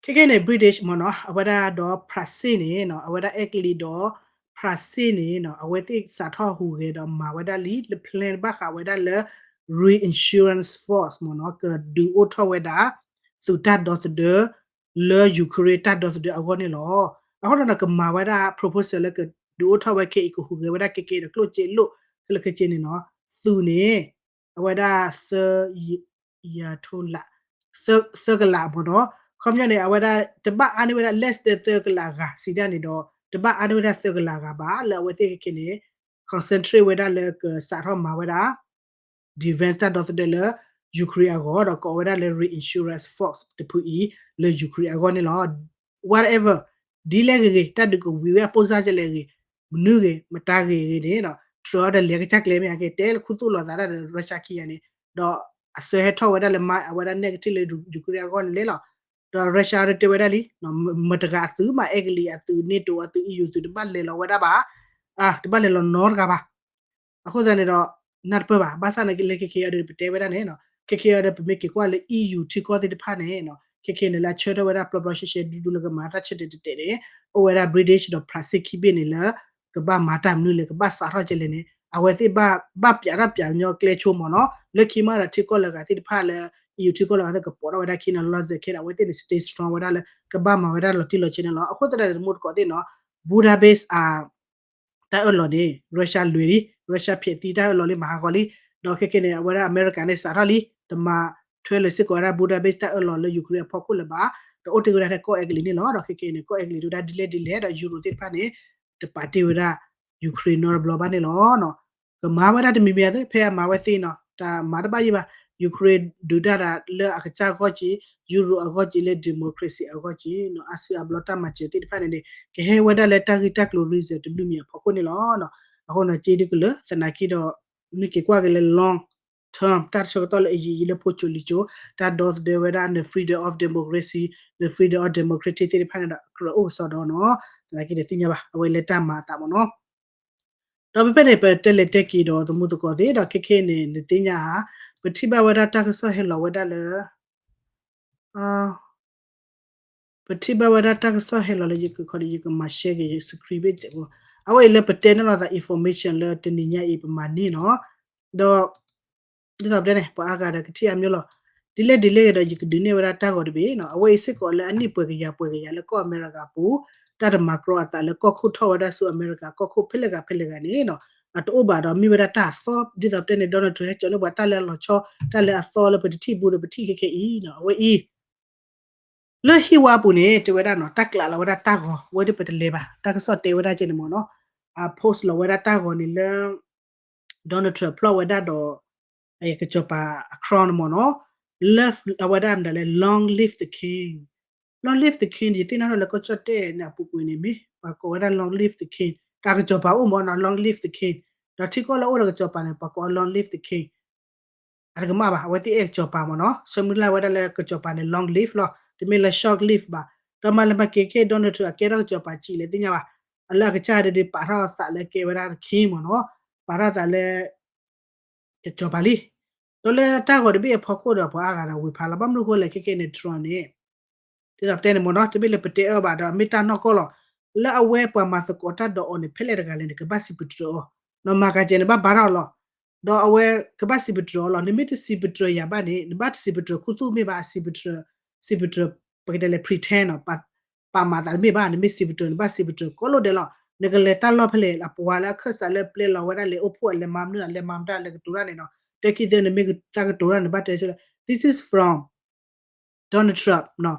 ခဲခဲန့ၣ် British မ့ၢ်နီၤ အဝဲဒၣ်ဒီး France န့ၣ်နီၤ အဝဲဒၣ်အဲကလံးဒီး France န့ၣ်နီၤ အဝဲသ့ၣ်စးထီၣ်ဟူးဂဲၤဒီးမၤဝဲဒၣ်လံ လၢ plan ဘၣ်ဃးဝဲဒၣ်လၢ reinsurance force မ့ၢ်နီၤ ကဒုးအိၣ်ထီၣ်ဝဲဒၣ် သုးတၢ်ဒီသဒၢ လၢ Ukraine တၢ်ဒီသဒၢအဂီၢ်န့ၣ်လီၤ. အဃိဒီးကမၤဝဲဒၣ် proposal လၢကဒုးအိၣ်ထီၣ်ဝဲခဲအံၤ ကဟူးဂဲၤဝဲဒၣ်ကဲကဲဒီးကျိၣ်စ့လိၣ်ခဲလၢာ်ခဲဆ့န့ၣ်နီၤ သုးန့ၣ် အဝဲဒၣ်သၢ ယၤထိလး သၢကလးမ့ၢ်နီၤ ခီပညီန့ၣ် အဝဲဒၣ်တဘၣ်အါန့ၢ်ဝဲဒၣ် less than သၢကလးဂၤ စံးတၢ်န့ၣ်ဒီး တဘၣ်အါန့ၢ်ဝဲဒၣ်သၢကလးဂၤဘၣ် လၢအဝဲသ့ၣ်ခဲခဲန့ၣ် concentrate ဝဲဒၣ်လၢကစးထီၣ်မၤဝဲဒၣ် defense တၢ်ဒီသဒၢလၢ Ukraine အဂီၢ် ဒီးကိးဝဲဒၣ်လၢ reinsurance force တဖုအံၤ လၢ Ukraine အဂီၢ်န့ၣ်လီၤ. Whatever ဒ်လဲၣ်ဂ့ၤဂ့ၤ တၢ်ဒုးကဝံၤဝဲအပိၢ်စၢ်ကလဲၣ်ဂ့ၤ မနုၤဂ့ၤ မတၤဂ့ၤဂ့ၤန့ၣ် Trump ဒီးလဲၤကစၢ်ကျဲမ့ၢ်ကဲ တဲလၢခူသူၣ်လီၤသးတၢ်ဒီး Russia ခံဂၤန့ၣ် ဒီးအစၢဟဲထီၣ်ဝဲဒၣ်လၢမၤအဝဲဒၣ် negative လၢ Ukraine အဂီၢ်န့ၣ်လဲၣ်လီၤ. ဒီး Russia ဒီးတဲဝဲဒၣ်လံ မတၤဂၤအသုးမး အဲကလံးအသုး NATO အသုး EU သုး တဘၣ်လဲၤလီၤဝဲဒၣ်ဘၣ် တဘၣ်လဲၤလီၤနီတဂၤဘၣ်. အဃိသတးန့ၣ်ဒီး နၢ်တပၢၢ်ဘၣ် ဘၣ်ဆၣ်န့ၣ်လၢခဲခဲအံၤဒီး ပတဲဝဲဒၣ်န့ၣ် ခဲခဲအံၤဒီး ပမ့ၢ်က့ၤကွၢ်လၢ EU ထံကီၢ်သ့ၣ်တဖၣ်န့ၣ် ခဲခဲန့ၣ်လၢအဆၢထၢၣ်ဝဲဒၣ်ပျီပျီရှဲရှဲ ဒူဒူလၢကမၤတၢ်ဆၢတဲာ်တဲာ်တဲာ်န့ၣ် အိၣ်ဝဲဒၣ် British ဒီး France ခံဘ့ၣ်န့ၣ်လၢ ကဘၣ်မၤတၢ်မနုၤလဲၣ် ကဘၣ်စးထီၣ်ကဲလဲၣ်န့ၣ် အဝဲသ့ၣ်ဘၣ်ပၠးတၢ်ပၠးညီကျဲဆိမ့ၢ်နီၤ လၢခံမးဒီးထံကီၢ်လၢအဂၤသ့ၣ်တဖၣ်လၢ EU ထံကီၢ်လၢအဂၤသ့ၣ်ကပိာ်ထီၣ်ဝဲဒၣ်ခံန့ၣ် လီၤစဲးခဲဒီး အဝဲသ့ၣ်န့ၣ် stay strong ဝဲဒၣ်လၢ ကဘၣ်မၤဝဲဒၣ်လီၤတံၢ်လီၤဆဲးန့ၣ်လီၤ. အဃိသတးဒီး တမူတကိးသ့ၣ်နီၤ Budapest တၢ်အၢၣ်လီၤန့ၣ် Russia လွဲၤလံ Russia ဖျဲးသံ တၢ်အၢၣ်လီၤလံ မၤဟးဂီၤလံ ဒီးခဲခဲန့ၣ် အဝဲဒၣ်အမဲရကၤန့ၣ် စးထီၣ်လံ တမၤထွဲလၢၤစ့ၢ်ကီးဝဲဒၣ် Budapest တၢ်အၢၣ်လီၤလၢ Ukraine အဖီခိၣ်လၢၤဘၣ် ဒီးအိၣ်တ့ၢ်ဝဲဒၣ်ထဲကီၢ်အဲကလံးန့ၣ်လီၤ. ဒီးခဲခဲန့ၣ် ကီၢ်အဲကလံးတဝဲဒၣ်ဒ်လဲၣ်ဒ်လဲၣ်ဒီး Euro သ့ၣ်တဖၣ်န့ၣ် တပာ်တ့ၢ်ဝဲဒၣ် Ukraine နီတဘျီဘၣ်န့ၣ်လီၤ. ကမၤဝဲဒၣ်တမံၤမံၤအသိး ဖဲအမၤဝဲသ့ၣ်နီၤ တၢ်မၤတဘၣ်ယံၤဘၣ် Ukraine ဒုးတၢ်ဒၣ်လၢအကစၢ်အဂီၢ်က့ၤ Euro အဂီၢ်က့ၤ လၢ democracy အဂီၢ်က့ၤ အါစုအါဘျီတၢ်မၤစၢၤသ့ၣ်တဖၣ်န့ၣ်န့ၣ် ကဟဲဝဲဒၣ်လၢတၢ်ဂ့ၢ်တၢ်ကျိၤ reason တဘျုးမံၤအဖီခိၣ်န့ၣ်လီၤ. အဃိန့ၣ် က့ဒုကလၢ သနာ်က့ဒီး နက့ၤကွၢ်က့ၤလၢ long term တၢ်ဆၢကတီၢ်လၢအယံာ်ယံာ်လၢဖိစိၤလံၤစိၤ တၢ်ဒီသဒၢဝဲဒၣ် the freedom of democracy, the freedom of democracy သ့ၣ်တဖၣ်န့ၣ်ဒီး ကြၢးအိၣ်ကစီဒီနီၤ သနာ်က့ဒီးသ့ၣ်ညါဘၣ် အဝဲလၢတၢ်မၤအသးမ့ၢ်နီၤ ဒီးဖဲဖဲန့ၣ် ပတဲလဲၤတဲက့ၤဒီးသမူသကိးသ့ၣ်ဒီး ခဲခဲန့ၣ် နသ့ၣ်ညါဧါ ပထံၣ်ဘၣ်ဝဲဒၣ်တၢ်ကစီၣ်ဟဲလီၤဝဲဒၣ်လၢ ပထံၣ်ဘၣ်ဝဲဒၣ်တၢ်ကစီၣ်ဟဲလီၤလၢယကခီဒီး ယကမၤ share က့ၤယ screen ဘ့ၣ်စဲးဖိ အဝဲအံၤလၢပတဲန့ၢ်လိာ်သး information လၢတနံၤညါအံၤပမၤန့ၢ်နီၤ ဒီး ဒ်သိးပတဲန့ၣ် ပှၤအါဂၤဒီးကထံၣ်အါမးလီၤ ဒ်လဲၣ်ဒ်လဲၣ်ဒီး ယကဒုးနဲၣ်ဝဲဒၣ်တၢ်ဂီၤတဘ့ၣ်နီၤ, အဝဲအံၤစ့ၢ်ကီးလၢအနံၣ်ပှဲၤကယၤပှဲၤကယၤလၢကီၢ်အမဲရကၤအပူၤ, တၢ်တမၤကြီအသးလၢကီၢ်ခိၣ်ထီၣ်ဝဲဒၣ်ဆူအမဲရကၤ ကီၢ်ခိၣ်ဖဲလဲၣ်ဂၤဖဲလဲၣ်ဂၤန့ၣ်နီၤ, အတအိၣ်ဘၣ်ဒီးမ့ၢ်ဝဲဒၣ်တၢ်အသီ, ဒ်သိးပတဲန့ၣ် Donald Trump ဟဲကၠီၤန့ၢ်ပှၤတၢ်လၢအလီၤဆီ, တၢ်လၢအသီလၢပတထံၣ်ဘူးဒီးပထံၣ်ခဲခဲအံၤနီၤ, အဝဲအံၤ လၢဟံၣ်ဝါအပူၤန့ၣ် တဲဝဲဒၣ်နီၤ, တၢ်ကျးလီၤဝဲဒၣ်တၢ်ဂီၤ, ဝဲဒၣ်ပတလဲၤဘၣ်, တၢ်ကစီၣ်တဲဝဲဒၣ်ကဲန့ၣ်မ့ၢ်နီၤ, အ post လီၤဝဲဒၣ်တၢ်ဂီၤန့ၣ်လၢ Donald Trump ဖျီၣ်ဝဲဒၣ်ဒီး ကစီၤပၤအ crown န့ၣ်မ့ၢ်နီၤ, လၢအဝဲဒၣ်မတၤလဲၣ် Long live the king, Long live the king ယသ့ၣ်နီၣ်ထီၣ်လၢကီၢ်ကၠီၣ်တဲၣ်န့ၣ်အပူၤကွံာ်န့ၣ်မ့ၢ် ပှၤကိးဝဲဒၣ် Long live the king တၢ်ကစီၤပၤအိၣ်မ့ၢ်နီၤ, Long live the king, ဒီးထံကီၢ်လၢအိၣ်ဒီးကစီၤပၤန့ၣ် ပှၤကိး Long live the king အတကမၣ်ဘၣ်, အဝဲသ့ၣ်အဲၣ်ကစီၤပၤမ့ၢ်နီၤ, ဆၢမုၢ်လၢ်ဝဲဒၣ်လၢကစီၤပၤန့ၣ် long live လီၤ, တမ့ၢ်လၢ short live ဘၣ်, ဒီးမၤလၢမၤက့ၤခဲ Donald Trump အကဲထီၣ်ကစီၤပၤစံးလဲၣ်သ့ၣ်ညါဘၣ်, အလၢအကစၢ်ဒုးပာ်ထီၣ်အသးလၢကဲဝဲဒၣ် the king မ့ၢ်နီၤ, ပာ်ထီၣ်အသးလၢ ကစီၤပၤလံ, ဒီးလၢတၢ်ဂီၤတဘ့ၣ်အဖီခိၣ်ဒီးပှၤအါဂၤဒီးဝ့ၤဖးလီၤ, ဘၣ်မနုၤအဃိလဲၣ်ခဲကဲန့ၣ် Trump န့ၣ် ဒ်သိးပတဲန့ၣ်မ့ၢ်နီၤ, တမ့ၢ်လၢပတဲအၢဘၣ်ဒီးမ့ၢ်တၢ်နီၢ်ကီၢ်လီၤ, လၢအဝဲပှၤမၤသကိးတၢ်ဒီးအီၤန့ၣ် ဖဲလဲၣ်တဂၤလဲၣ်န့ၣ် ကဘၣ်စံးပတြၢၤအီၤ, နီၢ်မၤကၤကဲန့ၣ် ဘၣ်ဘါထီၣ်အီၤလီၤ, ဒီးအဝဲကဘၣ်စံးပတြၢၤအီၤလီၤ, နမ့ၢ်တစံးပတြၢၤယၤဘၣ်န့ၣ် နဘၣ်တစံးပတြၢၤခူသူၣ်မ့ၢ်ဘၣ်, စံးပတြၢၤ စံးပတြၢၤ ပကတဲလဲၣ် pretend နီၤ ပာ်မၤသးတမ့ၢ်ဘၣ်, နမ့ၢ်စံးပတြၢၤ နဘၣ်စံးပတြၢၤကိးလိာ်ဒဲးလီၤ, နကလဲၤတၢ်လီၢ်ဖဲလဲၣ် အပှၤလၢအခၢၣ်စးလၢပျဲလီၤဝဲဒၣ်လဲၤအိၣ်ဖှိၣ် အလဲၤမၤမနုၤ အလဲၤမၤမတၢ် လဲၤကတိၤတၢ်န့ၣ်နီၤ, တဲခံသ့ နမ့ၢ်သးကတိၤတၢ်န့ၣ် ဘၣ်တဲဆၢ this is from Donald Trump နီၤ,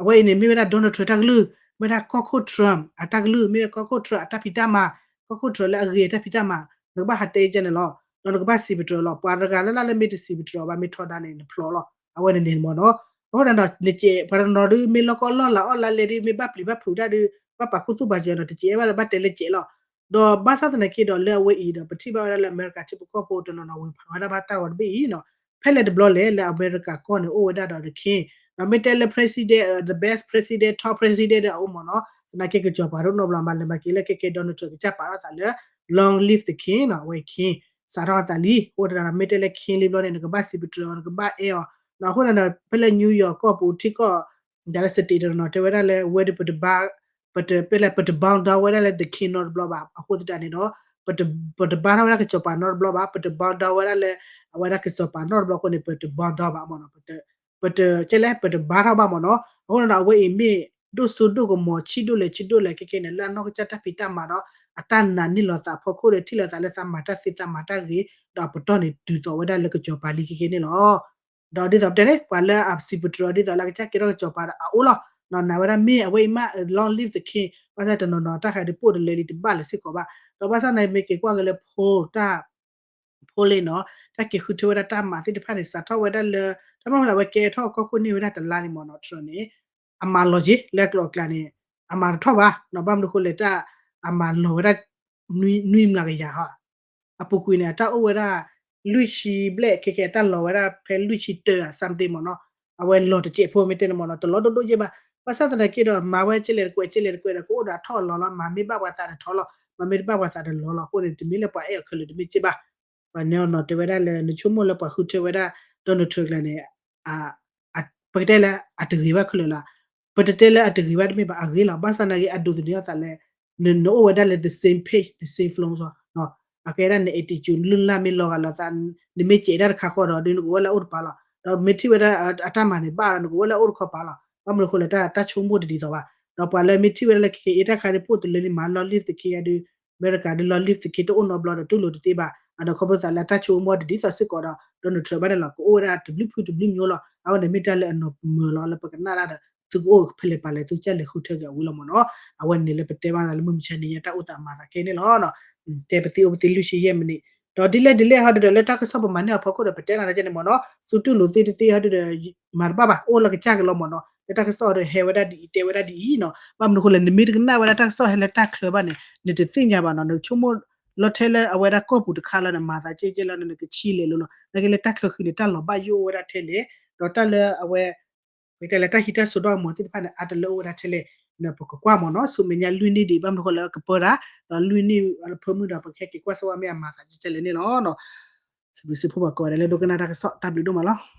အဝဲအံၤန့ၣ် မ့ၢ်ဝဲဒၣ် Donald Trump တၢ်ကလုၢ်, မ့ၢ်ဝဲဒၣ်ကီၢ်ခိၣ် Trump အတၢ်ကလုၢ်, မ့ၢ်ဝဲကီၢ်ခိၣ် Trump အတၢ်ဖံးတၢ်မၤ, ကီၢ်ခိၣ် Trump လၢအဂ့ၤအတၢ်ဖံးတၢ်မၤ, နကဘၣ်ဟးတဲကဲန့ၣ်လီၤ, ဒီးနကဘၣ်စံးပတြၢၤလီၤ, ပှၤတဂၤလၢ်လၢ်လၢမ့ၢ်တစံးပတြၢၤဘၣ် မ့ၢ်ထီဒါန့ၣ် နဖျိလီၤ, အဝဲန့ၣ်န့ၣ်မ့ၢ်နီၤ, အဃိဒီး နကဲ ပှၤတနီၤဒုး မ့ၢ်လီၢ်ကီၢ်လီၢ်လၤအီၣ်လါလဲဒီး မ့ၢ်ဘၣ်ပျံၤဘၣ်ဖုးတၢ်ဒုး ဘၣ်ပာ်ခူသူၣ်ပာ်စၢၤနီၤ, တကဲဘၣ်ဒီး ဘၣ်တဲလၢကဲလီၤ, ဒီးဘၣ်ဆၣ်သနာ်က့ဒီး လၢအဝဲအံၤဒီး ပထံၣ်ဘၣ်ဝဲဒၣ်လၢအမဲရကၤထံဖိကီၢ်ဖိတနီၤနီၤ ဝ့ၤဖးဝဲဒၣ်ဘၣ်တၢ်ဂီၤတဘ့ၣ်အံၤနီၤ, ဖဲလဲၣ်တဘျီလဲၣ် လၢအမဲရကၤကီၢ်န့ၣ် အိၣ်ဝဲဒၣ်ဒီး the king, ဒီးမ့ၢ်တဲလၢ president, the best president, top president ဒီးအအိၣ်မ့ၢ်နီၤ, သနာ်က့ကစီၤပၤတအိၣ်နီတဘျီ မၤလဲၤမၤက့ၤလၢခဲကဲ Donald Trump ကစၢ်ပာ်ထီၣ်သးလၢ long live the king နီၤ, အဝဲ king စးထီၣ်အသးလံ, အဃိဒီး မ့ၢ်တဲလၢ king လံဘျီန့ၣ် နကဘၣ်စံးပတြၢၤအီၤ နကဘၣ်အဲၣ်အီၤ, အဃိဒီး ဖဲလၢ New York ကီၢ်ပူၤထံကီၢ် ဒ်လၢ state တနီၤနီၤ တဲဝဲဒၣ်လၢ ဝဲဒၣ် ပတဘါ ပတ ပလဲၣ် ပတ bow down ဝဲဒၣ်လၢ the king နီတဘျီဘၣ်, အဃိသတးန့ၣ်ဒီး ပတ ပတဘါထီၣ်ဝဲဒၣ်ကစီၤပၤနီတဘျီဘၣ်, ပတ bow down ဝဲဒၣ်လၢ အဝဲဒၣ်ကစီၤပၤနီတဘျီအဃိန့ၣ် ပတ bow down ဘၣ်မ့ၢ်နီၤ, ပတ ပတ ကဲလဲၣ် ပတဘါထီၣ်ဘၣ်မ့ၢ်နီၤ, အဃိန့ၣ်ဒီး အဝဲအံၤမ့ၢ်ဒိၣ်စိဒိၣ်ကမီၤ ဆံးဒိၣ်လဲၣ်ဆံးဒိၣ်လဲၣ် ခဲကဲန့ၣ် လၢအနီၢ်ကစၢ်တၢ်ဖံးတၢ်မၤဒီး အတၢ်နာ်န့ၢ်လီၤသးအဖီခိၣ်ဒီး ထံၣ်လီၤသးလၢသးမၤတၢ်သ့သးမၤတၢ်ဂ့ၤ, ဒီးအပတီၢ်န့ၣ် တုၤသိးဝဲဒၣ်လၢကစီၤပၤလံခဲကဲန့ၣ်လီၤ. ဒီးဒ်သိးပတဲန့ၣ် ပှၤလၢအစံးပတြၢၤဒ်သိးလၢအကစၢ်ကဲထီၣ်ကစီၤပၤဒီးအအိၣ်လီၤ, နာ်ဝဲဒၣ်မ့ၢ်အဝဲအံၤမး long live the king, ဘၣ်ဆၣ်တနီၤနီၤ တၢ်ဃးဒုးပိၢ်တလၢလံတဘၣ်လၢၤစ့ၢ်ကီးဘၣ်, ဒီးဘၣ်ဆၣ်သနာ်က့မ့ၢ်က့ၤကွၢ်က့ၤလၢ poll တၢ် poll လံနီၤ, တၢ်က့ၤဃုထၢဝဲဒၣ်တၢ်မၤသ့ၣ်တဖၣ်န့ၣ် စးထီၣ်ဝဲဒၣ်လၢ တၢ်မ့ၢ်လၢအဝဲကဲထီၣ်ကီၢ်ခိၣ်န့ၢ်ဝဲဒၣ်တလါန့ၣ်မ့ၢ်နီၤ Trump န့ၣ် အမၤလီၤက့ၤလၢအကျိၤအကျဲန့ၣ် အမၤတထီၣ်ဘၣ်နီၤ, ဘၣ်မနုၤအဃိလဲၣ် တၢ်အမၤလီၤဝဲဒၣ် နွံမျးကယၤဟီ အပူၤကွံာ်န့ၣ် အတၢ်အိၣ်ဝဲဒၣ် လွံၢ်ဆံဘျဲၣ် ခဲကဲအတၢ်လီၤဝဲဒၣ်ဖဲလွံၢ်ဆံတၢ something မ့ၢ်နီၤ, အဝဲလီၤတစဲးဖိမ့ၢ်တဲန့ၣ်မ့ၢ်နီၤ, တလီၤဒိၣ်ဒိၣ်ယဲၢ်ဘၣ်, ဘၣ်ဆၣ်သနာ်က့ဒီး မၤဝဲကဲလဲၣ်တကွဲးကဲလဲၣ်တကွဲးဒီး ကအိၣ်ဒီးအထီၣ်အလီၤလီၤ, မၤမ့ၢ်ဘၣ်ပှၤသးဒီးထီလီၤ, မၤမ့ၢ်တဘၣ်ပှၤသးဒီးလီၤလီၤ, အဃိန့ၣ် တမ့ၢ်လၢပှၤအဲၣ်အီၤခဲလၢာ်တမ့ၢ်ကဲဘၣ်, ပှၤန့ၣ်နီၤ တဲဝဲဒၣ်လၢ နဆိကမိၣ်လၢပှၤဃုထၢဝဲဒၣ် Donald Trump ကျါန့ၣ် ပကတဲလၢအတဂ့ၤဘၣ်ခဲလၢာ်လီၤ, ပတတဲလၢအတဂ့ၤဘၣ်တမ့ၢ်ဘၣ် အဂ့ၤလီၤ, ဘၣ်ဆၣ်သနာ်က့ အဒိးသန့ၤအသးလၢ နအိၣ်ဝဲဒၣ်လၢ the same page, the same flow အကဲဒၣ်န attitude လုၢ်လၢ်မ့ၢ်လီၤဂာ်လိာ်သး, နမ့ၢ်စဲးဒၣ်တခါဃီဒီး နကအိၣ်ဝဲလၢအအိၣ်တပၤလီၤ, ဒီးမ့ၢ်ထံၣ်ဝဲဒၣ်အတၢ်မၤန့ၣ်ဘၣ်ဒီး နကအိၣ်ဝဲလၢအအိၣ်တခီပၤလီၤ, ဘၣ်မနုၤအဃိလဲၣ် တၢ်ဆိကမိၣ်တဒ်သိးဘၣ်, ဒီးပှၤလၢမ့ၢ်ထံၣ်ဝဲဒၣ်လၢခဲကဲအံၤ တၢ်ခါဒုးပိၢ်တလၢလံ မၤ long live the king အဒုး အမဲရကၤဒုး long live the king တအိၣ်နီတဘျီဒီးတူၢ်လိာ်တသ့ဘၣ်, ဒီးခီဖျိသးလၢအတၢ်ဆိကမိၣ်တဒ်သိးစ့ၢ်ကီးဒီး Donald Trump ဘၣ်န့ၣ်လီၤ, ကအိၣ်ဝဲဒၣ်တဘျုးဖုတဘျုးမျိုးလီၤ, အဝဲန့ၣ်မ့ၢ်တၢ်လၢအနီၢ်မၢၤလီၤ လၢပကနၣ်ဒၣ်ဒီး သုကအိၣ်ဖဲလဲၣ်ပၤလဲၣ် သုကစၢ်လဲၤဃုထၢက့ၤအဝံၤလီၤမ့ၢ်နီၤ, အဝဲန့ၣ်လၢပတဲဘၣ်လၢမုၢ်မဆါန့ၣ် တၢ်အိၣ်သးမၤသးခဲန့ၣ်လီၤ, တဲပသံအိၣ်ပသံလွံၢ်ဆံယဲၢ်မံးနံး, ဒီးဒ်လဲၣ်ဒ်လဲၣ်ဟီဒုးဒီး လၢတၢ်ကစီၣ်ပမၤန့ၢ်အဖီခိၣ်ဒီး ပတဲနၤသကဲန့ၣ်မ့ၢ်နီၤ, သုတူၢ်လိာ်သ့တသ့ဟီဒုးဒီး မၤတဘၣ်ဘၣ် အိၣ်လၢကစၢ်က့ၤလီၤမ့ၢ်နီၤ, လၢတၢ်ကစီၣ်ဒီးဟဲဝဲဒၣ်ဒ်အံၤ တဲဝဲဒၣ်ဒ်အံၤနီၤ, ဘၣ်မနုၤအဃိလဲၣ် နမ့ၢ်တကနၣ်ဝဲဒၣ်တၢ်ကစီၣ်ဟဲလၢတၢ်ချၢဘၣ်န့ၣ် နတသ့ၣ်ညါဘၣ်နီၤ, နဆိကမိၣ်လီၤထဲလၢအဝဲဒၣ်ကီၢ်ပူၤတခါလီၤန့ၣ် မၤသးကဲကဲလီၤန့ၣ် နကဆံးလဲၤလိၤလီၤ, နာ်က့လၢတၢ်ချၢဃံန့ၣ် တၢ်လီၤဘၣ်ယိၣ်အိၣ်ဝဲဒၣ်ထဲလဲၣ်, ဒီးတၢ်လၢအဝဲ ပကတဲလၢတၢ်ဟံးတၢ်စိၤဒီးအမူးသ့ၣ်တဖၣ်န့ၣ် အါတလၢအိၣ်ဝဲဒၣ်ထဲလဲၣ်န့ၣ် ပကကွၢ်မ့ၢ်နီၤ, ဆူမဲာ်ညါလွံၢ်နံၣ်ဒံး ဘၣ်မနုၤအဃိလၢကပၢတၢ်, ဒီးလွံၢ်နံၣ်အဖၢမုၢ်ဒီး ပကဟဲက့ၤကွၢ်စၢၤဝဲမ့ၢ်အမၤသးကဲကဲလဲၣ်န့ၣ်လီၤ. စံးဘျုးစံးဖှိၣ်ပှၤကိးဂၤဒဲးလၢဒိကနၣ်တၢ်ကစီၣ် တၢ်ဘျုးဒိၣ်မးလီၤ.